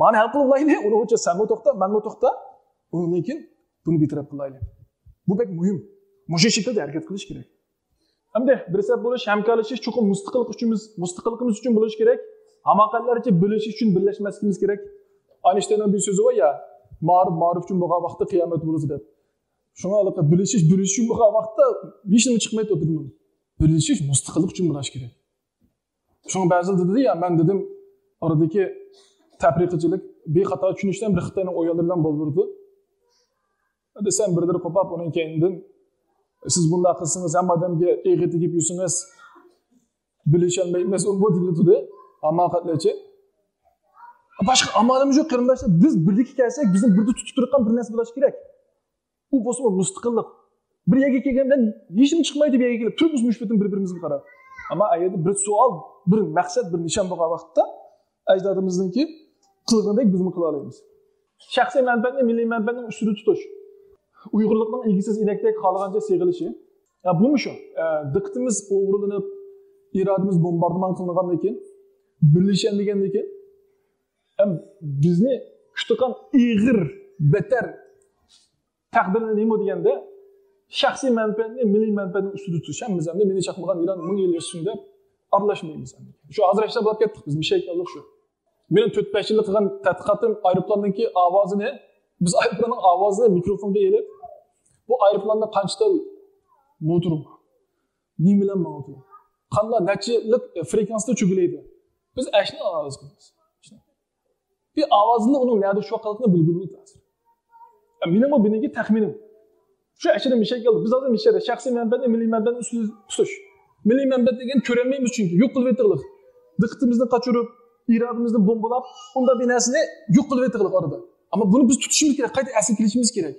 مانا ھەل قىلىپ ئالايلى، ئۇنىڭ ئۈچۈن سەنمۇ توختا، مەنمۇ توختا. ئۇنىڭدىن كېيىن بۇنى بىر تەرەپ قىلايلى. بۇ بەك مۇھىم. مۇشۇ شەكىلدە ھەرىكەت قىلىش كېرەك. ئەمدى بىر سەپ بولۇش، ھەمكارلىشىش چوقۇم مۇستەقىللىق ئۈچۈن، مۇستەقىللىقىمىز ئۈچۈن بولۇشى كېرەك. ھاماقەتلەرچە بىرلىشىش ئۈچۈن بىرلەشمەسلىكىمىز كېرەك. ئاينشتايننىڭ بىر سۆزى بار يا، مائارىپ مائارىپ ئۈچۈن بولغان ۋاقىتتا قىيامەت بولىدۇ دەپ. شۇڭا ھېلىقى بىرلىشىش، بىرلىشىش ئۈچۈن بولغان ۋاقىتتا ھېچنېمە چىقمايدۇ ئوتتۇرىدىن. بىرلىشىش مۇستەقىللىق ئۈچۈن بولۇش كېرەك. شۇڭا بەزىلەر دېدى يا، مەن دېدىم، ئارىدىكى تەپرىقىچىلىك بىر خاتا چۈشىنىشلەر بىر خىتاينىڭ ئويۇنلىرى بىلەن بولۇپ بېرىدۇ. دېسەم، بىرلىرى قوپاپ، ئۇنىڭ كەينىدىن، سىز بۇنداق قىلسىڭىز، ھەممە ئادەمگە ئېغىر تېگىپ يۈرسىڭىز، بىرلىشەلمەيمىز، ئۇ بۇ دېگىلى تۇردى. ھاماقەتلەرچە. باشقا ئامالىمىز يوق، قېرىنداشلار. بىز بىرلىككە كەلسەك، بىزنى بىردە تۇتۇپ تۇرىدىغان بىر نەرسە بولۇشى كېرەك. ئۇ بولسا ئۇ مۇستەقىللىق. بىر يەرگە كەلگەن بىلەن ھېچنېمە چىقمايدۇ، بىر يەرگە كېلىپ تۇرىمىز مۇشۇ پېتىم بىر-بىرىمىزگە قاراپ. ئەمما ئەگەردە بىر سوئال، بىر مەقسەت، بىر نىشان بولغان ۋاقىتتا ئەجدادىمىزنىڭكى قىلغىنىدەك بىزمۇ قىلالايمىز. شەخسىي مەنپەئەتنى مىللىي مەنپەئەتنىڭ ئۈستىدە تۇتۇش. ئۇيغۇرلۇقنىڭ ئىگىسىز ئىنەكتەك خالىغانچە سېغىلىشى. يا بۇمۇ شۇ. ئە، دىققىتىمىز ئوغرىلىنىپ، ئىرادىمىز بومباردىمان قىلىنغاندىن كېيىن، بىرلىشەلمىگەندىن كېيىن، ھەم بىزنى كۈتىدىغان ئېغىر، بەتەر تەقدىرنى نېمە دېگەندە، شەخسىي مەنپەئەتنى مىللىي مەنپەئەتنىڭ ئۈستىدە تۇتۇش. ھەم بىز ئەمدى مېنى چاقمىغان يىلان مىڭ يىل ياشىسۇن دەپ ئارىلاشمايمىز ئەمدى. شۇ ھازىر ئىشلەپ بولۇپ كەتتۇق بىز، مىشەيكەنلىق شۇ. مېنىڭ تۆت-بەش يىللىق قىلغان تەتقىقاتىم ئايروپىلاننىڭكى ئاۋازىنى، بىز ئايروپىلاننىڭ ئاۋازىنى مىكروفونغا ئېلىپ، بۇ ئايروپىلاندا قانچە تال موتور بار؟ نېمە بىلەن ماڭىدۇ؟ قانداق نەچچە يىللىق فرېكۋېنسىيەدە چۆگىلەيدۇ؟ بىز ئەشنى ئاۋاز قىلىمىز. بىر ئاۋازنى ئۇنىڭ نەدە ئۇچۇپ قالغىنىنى بىلگىلى بولىدۇ ھازىر. مېنىڭمۇ بۇنىڭكى تەخمىنىم. شۇ ئەشەدە مىشەي كەلدى. بىز ھازىر مىشەدە شەخسىي مەنپەئەتنى، مىللىي مەنپەئەتنى ئۈستىدە تۇتۇش. مىللىي مەنپەئەت دېگەن كۆرەلمەيمىز چۈنكى. يوق قىلىۋېتىغلىق. دىققىتىمىزنى قاچۇرۇپ، ئىرادىمىزنى بومبىلاپ، ئۇنداق بىر نەرسىنى يوق قىلىۋېتىغلىق ئارىدا. ئەمما بۇنى بىز تۇتۇشىمىز كېرەك، قايتا ئەسلىگە كېلىشىمىز كېرەك.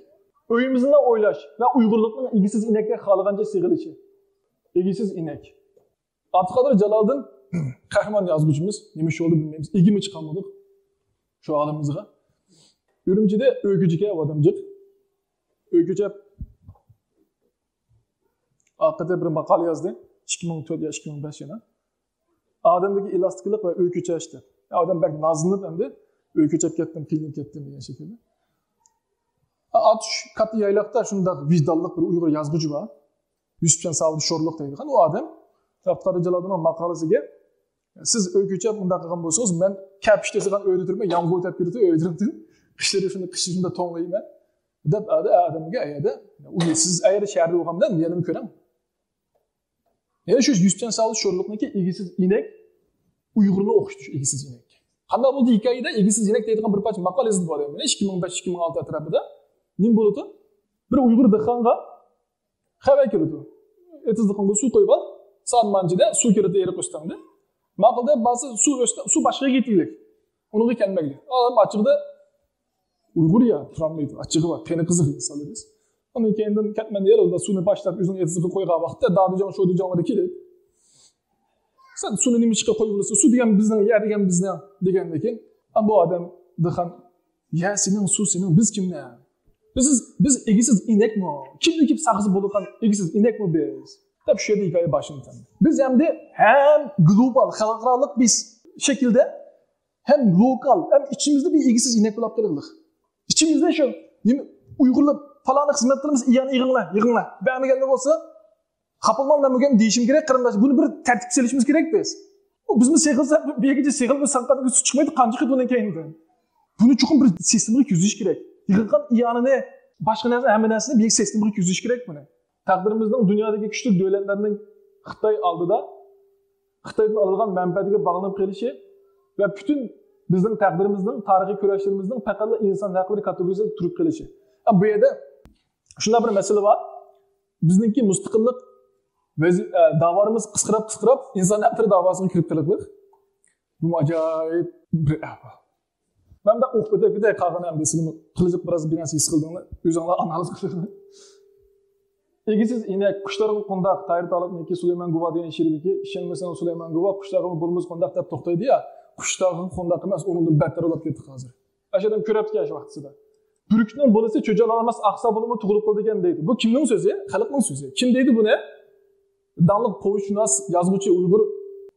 ئۆيىمىزنىلا ئويلاش ۋە ئۇيغۇرلۇقنىڭ ئىگىسىز ئىنەكتەك خالىغانچە سېغىلىشى. ئىگىسىز ئىنەك. ئابدۇقادىر جالالىدىن قەھرىمان يازغۇچىمىز، نېمە ئىش بولدى بىلمەيمىز، ئىگىمۇ چىقالمىدۇق شۇ ئالىمىمىزغا. ئۈرۈمچىدە ئۆي كۆچىكى ئادەم جىق. ئۆي كۆچەپ، ئارقىدا بىر ماقالە يازدى. ئىككى مىڭ تۆت يا ئىككى مىڭ بەش يىلى. ئادەمدىكى ئېلاستىكلىق ۋە ئۆي كۆچەش دەپ. ئادەم بەك نازلىنىپ ئەمدى، ئۆي كۆچەپ كەتتىم، قىينىلىپ كەتتىم دېگەن شەكىلدە. ئاتۇش كاتتا يايلاقتا شۇنداق ۋىجدانلىق بىر ئۇيغۇر يازغۇچى بار. يۈسۈپجان ساۋۇت شورلۇق دەيدىغان ئۇ ئادەم ئابدۇقادىر جالالىدىننىڭ ماقالىسىگە، سىز ئۆي كۆچەپ مۇنداق قىلغان بولسىڭىز، مەن كەپىش تېزىغان ئۆيدە تۇرماي، يامغۇر تېپىپ كىرىدۇ ئۆيلىرىمدىن، قىشلىرى شۇنى قىشنى شۇنداق توڭلايمەن، دەپ ئادەمگە ئەيەردە، سىز ئەيەردە شەھەردە بولغان بىلەن يەنىمۇ كۆرەڭ. يەنە شۇ يۈسۈپجان ساۋۇت شورلۇقنىڭكى ئىگىسىز ئىنەك، ئۇيغۇرنى ئوخشىتىش ئىگىسىز ئىنەك. قانداق بولدى ھېكايىدە ئىگىسىز ئىنەك دەيدىغان بىر پارچە ماقالە يازدى بۇ ئادەم. مانا ئىككى مىڭ بەش، ئىككى مىڭ ئالتە ئەتراپىدا. نېمە بولىدۇ؟ بىر ئۇيغۇر دېھقانغا خەۋەر كېلىدۇ. ئېتىزلىقىڭغا سۇ قويۇۋال، سان مانچىدە سۇ كېلىدۇ ئېرىق ئۆستەڭدە. ماقۇل دەپ بارسا سۇ ئۆستە، سۇ باشقا يەرگە كېتىگلىك. ئۇنىڭغا كەلمەگلىك. ئادەم ئاچچىقىدا ئۇيغۇر يا تۇرالمايدۇ، ئاچچىقى بار، قېنى قىزىق ئىنسانلىرىمىز. ئاندىن كېيىن كەتمەن يەر ئۇدا سۇنى باشلاپ ئۆزىنىڭ ئېتىزىغا قويغان ۋاقىتتا دادىجان شودىجانلىرى كېلىپ، سەن سۇنى نېمىشقا قويۇۋالىسەن؟ سۇ دېگەن بىزنىڭ، يەر دېگەن بىزنىڭ دېگەندىن كېيىن، بۇ ئادەم دېھقان، يەر سېنىڭ، سۇ سېنىڭ، بىز كىملەر؟ بىز، بىز ئىگىسىز ئىنەكمۇ؟ كىمدىن كېلىپ ساقىسى بولىدىغان ئىگىسىز ئىنەكمۇ بىز؟ دەپ شۇ يەردە ھېكايە باشلىنىدۇ. بىز ئەمدى ھەم گلوبال، خەلقئارالىق بىر شەكىلدە، ھەم لوكال، ھەم ئىچىمىزدە بىر ئىگىسىز ئىنەك بولاپ قېلىغلىق. ئىچىمىزدە شۇ نېمە، ئۇيغۇرلار پالانى خىزمەت قىلىمىز، ئىيانى يىغىڭلار، يىغىڭلار. بەرمىگەنلەر بولسا، خاپا بولماڭ، مەن بۈگۈن دېيىشىم كېرەك، قېرىنداش. بۇنى بىر تەرتىپكە سېلىشىمىز كېرەك بىز. ئۇ بىزمۇ سېغىلسا، بىر يەرگىچە سېغىلىپ، ساڭقاندىكى سۇ چىقمايدۇ، قانچە خىل بۇنىڭ كەينىدىن. بۇنى چوقۇم بىر سىستېمىغا كىرگۈزۈش كېرەك. يىغىلغان ئىيانىنى، باشقا نەرسە، ھەممە نەرسىنى بىر يەرگە سىستېمىغا كىرگۈزۈش كېرەك بۇنى. تەقدىرىمىزنىڭ دۇنيادىكى كۈچلۈك دۆلەتلەرنىڭ خىتاي ئالدىدا، خىتايدىن ئالىدىغان مەنپەئەتىگە باغلىنىپ قېلىشى ۋە پۈتۈن بىزنىڭ تەقدىرىمىزنىڭ، تارىخىي كۈرەشلىرىمىزنىڭ پەقەتلا ئىنسان ھەقلىرى كاتېگورىيىسىدا تۇرۇپ قېلىشى. بۇ يەردە شۇنداق بىر مەسىلە بار. بىزنىڭكى مۇستەقىللىق ۋەزى-، ئە، داۋالىرىمىز قىسقىراپ، قىسقىراپ، ئىنسان ھەقلىرى داۋاسىغا كىرىپ قېلىقلىق. بۇ ئاجايىپ بىر ئەھۋال. مەن بۇنداق ئوقۇپ ئۆتۈپ كېتەي، قالغان ئەمدى سىلىمۇ قىلىچىق بىراز بىر نەرسە ھېس قىلدىڭلار، ئۆزۈڭلار ئانالىز قىلىڭلار. ئىگىسىز ئىنەك، قۇشلارغا قونداق، تايىر تالىپنىڭكى سۇلايمان گۇۋا دېگەن شېئىرىدىكى، ئىشەنمىسەڭ سۇلايمان گۇۋا، قۇشلارغىمۇ بولىمىز قونداق دەپ توختايدۇ يا، قۇشلارغا قونداق ئەمەس، ئۇنىڭدىن بەتتەر بولاپ كەتتى ھازىر. ئاشۇ ئادەم كۆرۈۋاتىدىكەن شۇ ۋاقىت ئىچىدە. بۈركۈتنىڭ بالىسى چۆچەلالماس ئاقسا بولۇپمۇ تۇغۇلۇپ قالىدىكەن دەيدۇ. بۇ كىمنىڭ سۆزى؟ خەلقنىڭ سۆزى. كىم دەيدۇ بۇنى؟ داڭلىق پوۋېستشۇناس، يازغۇچى ئۇيغۇر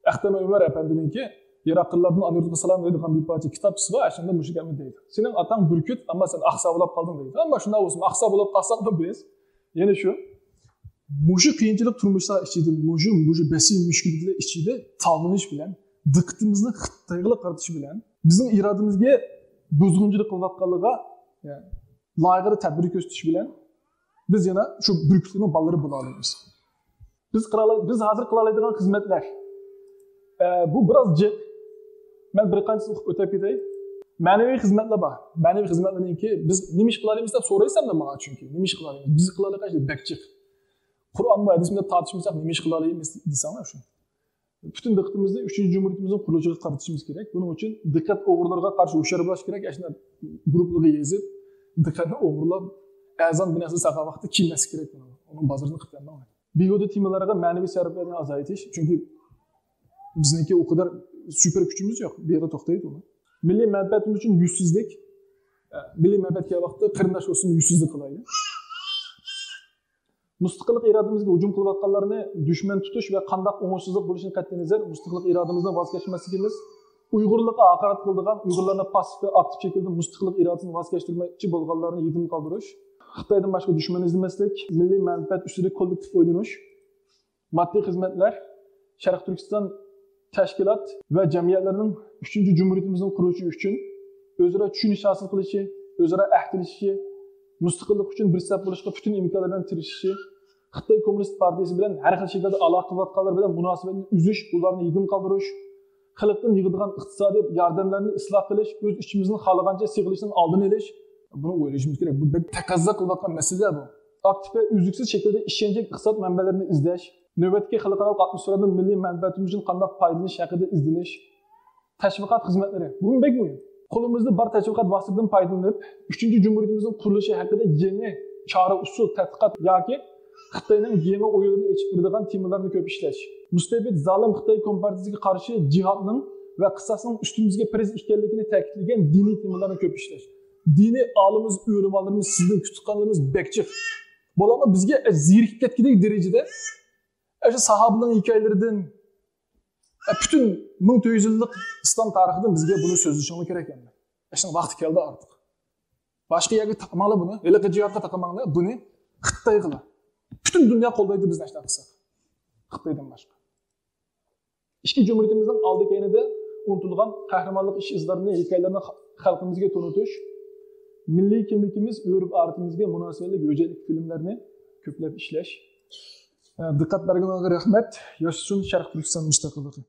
ئەختەم ئۆمەر ئەپەندىنىڭكى يىراق قىرلاردىن ئانا يۇرتقا سالام دەيدىغان بىر پارچە كىتابچىسى بار. ئاشۇندا مۇشۇ گەپنى دەيدۇ. سېنىڭ ئاتاڭ بۈركۈت، ئەمما سەن ئاقسا بولاپ قالدىڭ دەيدۇ. ئەمما شۇنداق بولسىمۇ، ئاقسا بولاپ قالساقمۇ بىز، يەنە شۇ مۇشۇ قىيىنچىلىق تۇرمۇشلار ئىچىدە، مۇشۇ، مۇشۇ بەسىي مۈشكۈللۈكلەر ئىچىدە تاۋلىنىش بىلەن، دىققىتىمىزنى خىتايغا قارىتىش بىلەن، بىزنىڭ ئىرادىمىزگە بۇزغۇنچىلىق قىلىۋاتقانلىقىغا، يەنى لايىقىدا تەدبىر كۆرسىتىش بىلەن، بىز يەنە شۇ بۈركۈتلەرنىڭ بالىلىرى بولالايمىز. بىز قىلالاي-، بىز ھازىر قىلالايدىغان خىزمەتلەر، ئە، بۇ بىراز جىق. مەن بىر قانچىسىنى ئوقۇپ ئۆتۈپ كېتەي. مەنىۋى خىزمەتلەر بار. مەنىۋى خىزمەتلەرنىڭكى بىز نېمە ئىش قىلالايمىز دەپ سورايسەن ماڭا، چۈنكى نېمە ئىش قىلالايمىز؟ بىز قىلالايدىغان ئىش بەك جىق. قۇرئانمۇ، ھەدىسمۇ دەپ تارتىشمىساق نېمە ئىش قىلالايمىز دېسەڭلار شۇ. پۈتۈن دىققىتىمىزنى ئۈچىنچى جۇمھۇرىيىتىمىزنىڭ قۇرۇلۇشىغا قارىتىشىمىز كېرەك. بۇنىڭ ئۈچۈن دىققەت ئوغرىلىرىغا قارشى ھوشيار بولۇش كېرەك. ئاشۇنداق گۇرۇپپىلارغا يېزىپ، دىققەتنى ئوغرىلاپ، ئەرزان بىر نەرسە ساتقان ۋاقىتتا كىيمەسلىك كېرەك بۇنىڭ. ئۇنىڭ بازىرىنى قىلىپ بەرمەڭلار. بىھۇدە تېمىلارغا مەنىۋى سەرپلەرنى ئازايتىش. چۈنكى بىزنىڭكى ئۇ قەدەر سۈپۈر كۈچىمىز يوق. بۇ يەردە توختايدۇ ئۇلار. مىللىي مەنپەئەتىمىز ئۈچۈن يۈزسىزلىك. مىللىي مەنپەئەت كەلگەن ۋاقىتتا قېرىنداش دوستۇمنى يۈزسىزلىك قىلايلى. مۇستەقىللىق ئىرادىمىزگە ھۇجۇم قىلىۋاتقانلارنى دۈشمەن تۇتۇش ۋە قانداق ئوڭۇشسىزلىق بولۇشىدىن قەتئىينەزەر، مۇستەقىللىق ئىرادىمىزدىن ۋاز كەچمەسلىكىمىز، ئۇيغۇرلۇققا ھاقارەت قىلىدىغان، ئۇيغۇرلارنى پاسسىپ ۋە ئاكتىپ شەكىلدە مۇستەقىللىق ئىرادىسىدىن ۋاز كەچمەكچى بولغانلارنى يېتىم قالدۇرۇش، خىتايدىن باشقا دۈشمەن ئىزدىمەسلىك، مىللىي مەنپەئەت ئۈستىدە كوللېكتىپ ئويلىنىش، ماددىي خىزمەتلەر، شەرقىي تۈركىستان تەشكىلات ۋە جەمئىيەتلىرىنىڭ ئۈچىنچى جۇمھۇرىيىتىمىزنىڭ قۇرۇلۇشى ئۈچۈن ئۆزئارا چۈشىنىش ھاسىل قىلىشى، ئۆزئارا ئەھدىلىشىشى، مۇستەقىللىق ئۈچۈن بىر سەپ بولۇشقا پۈتۈن ئىمكانلار بىلەن تىرىشىشى، خىتاي كوممۇنىست پارتىيىسى بىلەن ھەر خىل شەكىلدە ئالاقە قىلىۋاتقانلار بىلەن مۇناسىۋەتنى ئۈزۈش، ئۇلارنى يېتىم قالدۇرۇش، خەلقتىن يىغىدىغان ئىقتىسادىي ياردەملەرنى ئىسلاھ قىلىش، ئۆز ئىچىمىزنىڭ خالىغانچە سېغىلىشىنىڭ ئالدىنى ئېلىش، بۇنى ئويلىشىمىز كېرەك. بۇ بەك تەقەززا قىلىۋاتقان مەسىلىلەر بۇ. ئاكتىپ ۋە ئۈزلۈكسىز شەكىلدە ئىشەنچلىك ئىقتىساد مەنبەلىرىنى ئىزدەش، نۆۋەتتىكى خەلقئارالىق ئاتموسفېرادىن مىللىي مەنپەئەتىمىز ئۈچۈن قانداق پايدىلىنىش ھەققىدە ئىزدىنىش، تەشۋىقات خىزمەتلىرى. بۇمۇ بەك مۇھىم. قولىمىزدا بار تەشۋىقات ۋاسىتىدىن پايدىلىنىپ، ئۈچىنچى جۇمھۇرىيىتىمىزنىڭ قۇرۇلۇشى ھەققىدە يېڭى چارە ئۇسۇل، تەتقىقات ياكى خىتاينىڭ يېڭى ئويۇنلىرىنى ئېچىپ بېرىدىغان تېمىلارنى كۆپ ئىشلەش. مۇستەبىت، زالىم خىتاي كومپارتىيىسىگە قارشى جىھادنىڭ ۋە قىساسنىڭ ئۈستىمىزگە پەرز ئىكەنلىكىنى تەكىتلىگەن دىنىي تېمىلارنى كۆپ ئىشلەش. دىنىي ئالىمىمىز، ئۆلىمالىرىمىز، سىزدىن كۈتۈۋاتقانلىرىمىز بەك جىق. بولۇپمۇ بىزگە زېرىكىپ كەتكۈدەك دەرىجىدە ئاشۇ ساھابىلەرنىڭ ھېكايىلىرىدىن، پۈتۈن مىڭ تۆت يۈز يىللىق ئىسلام تارىخىدىن بىزگە بۇنى سۆزلىشىڭلار كېرەك ئەمدى. ئاشۇنىڭ ۋاقتى كەلدى ئارتۇق. باشقا يەرگە تاقىماڭلار بۇنى. ھېلىقى جىھادقا تاقىماڭلار. بۇنى خىتايغىلا. پۈتۈن دۇنيا قوللايدۇ بىزنى ئاشۇنداق قىلساق. خىتايدىن باشقا. ئىككى جۇمھۇرىيىتىمىزنىڭ ئالدى كەينىدە ئۇنتۇلغان قەھرىمانلىق ئىش ئىزلىرىنى، ھېكايىلىرىنى خەلقىمىزگە تونۇتۇش، مىللىي كىملىكىمىز، ئۆرپ-ئادىتىمىزگە مۇناسىۋەتلىك ھۆججەتلىك فىلىملەرنى كۆپلەپ ئىشلەش. دىققەت بەرگىنىڭىزگە رەھمەت. ياشىسۇن شەرقىي تۈركىستان مۇستەقىللىقى!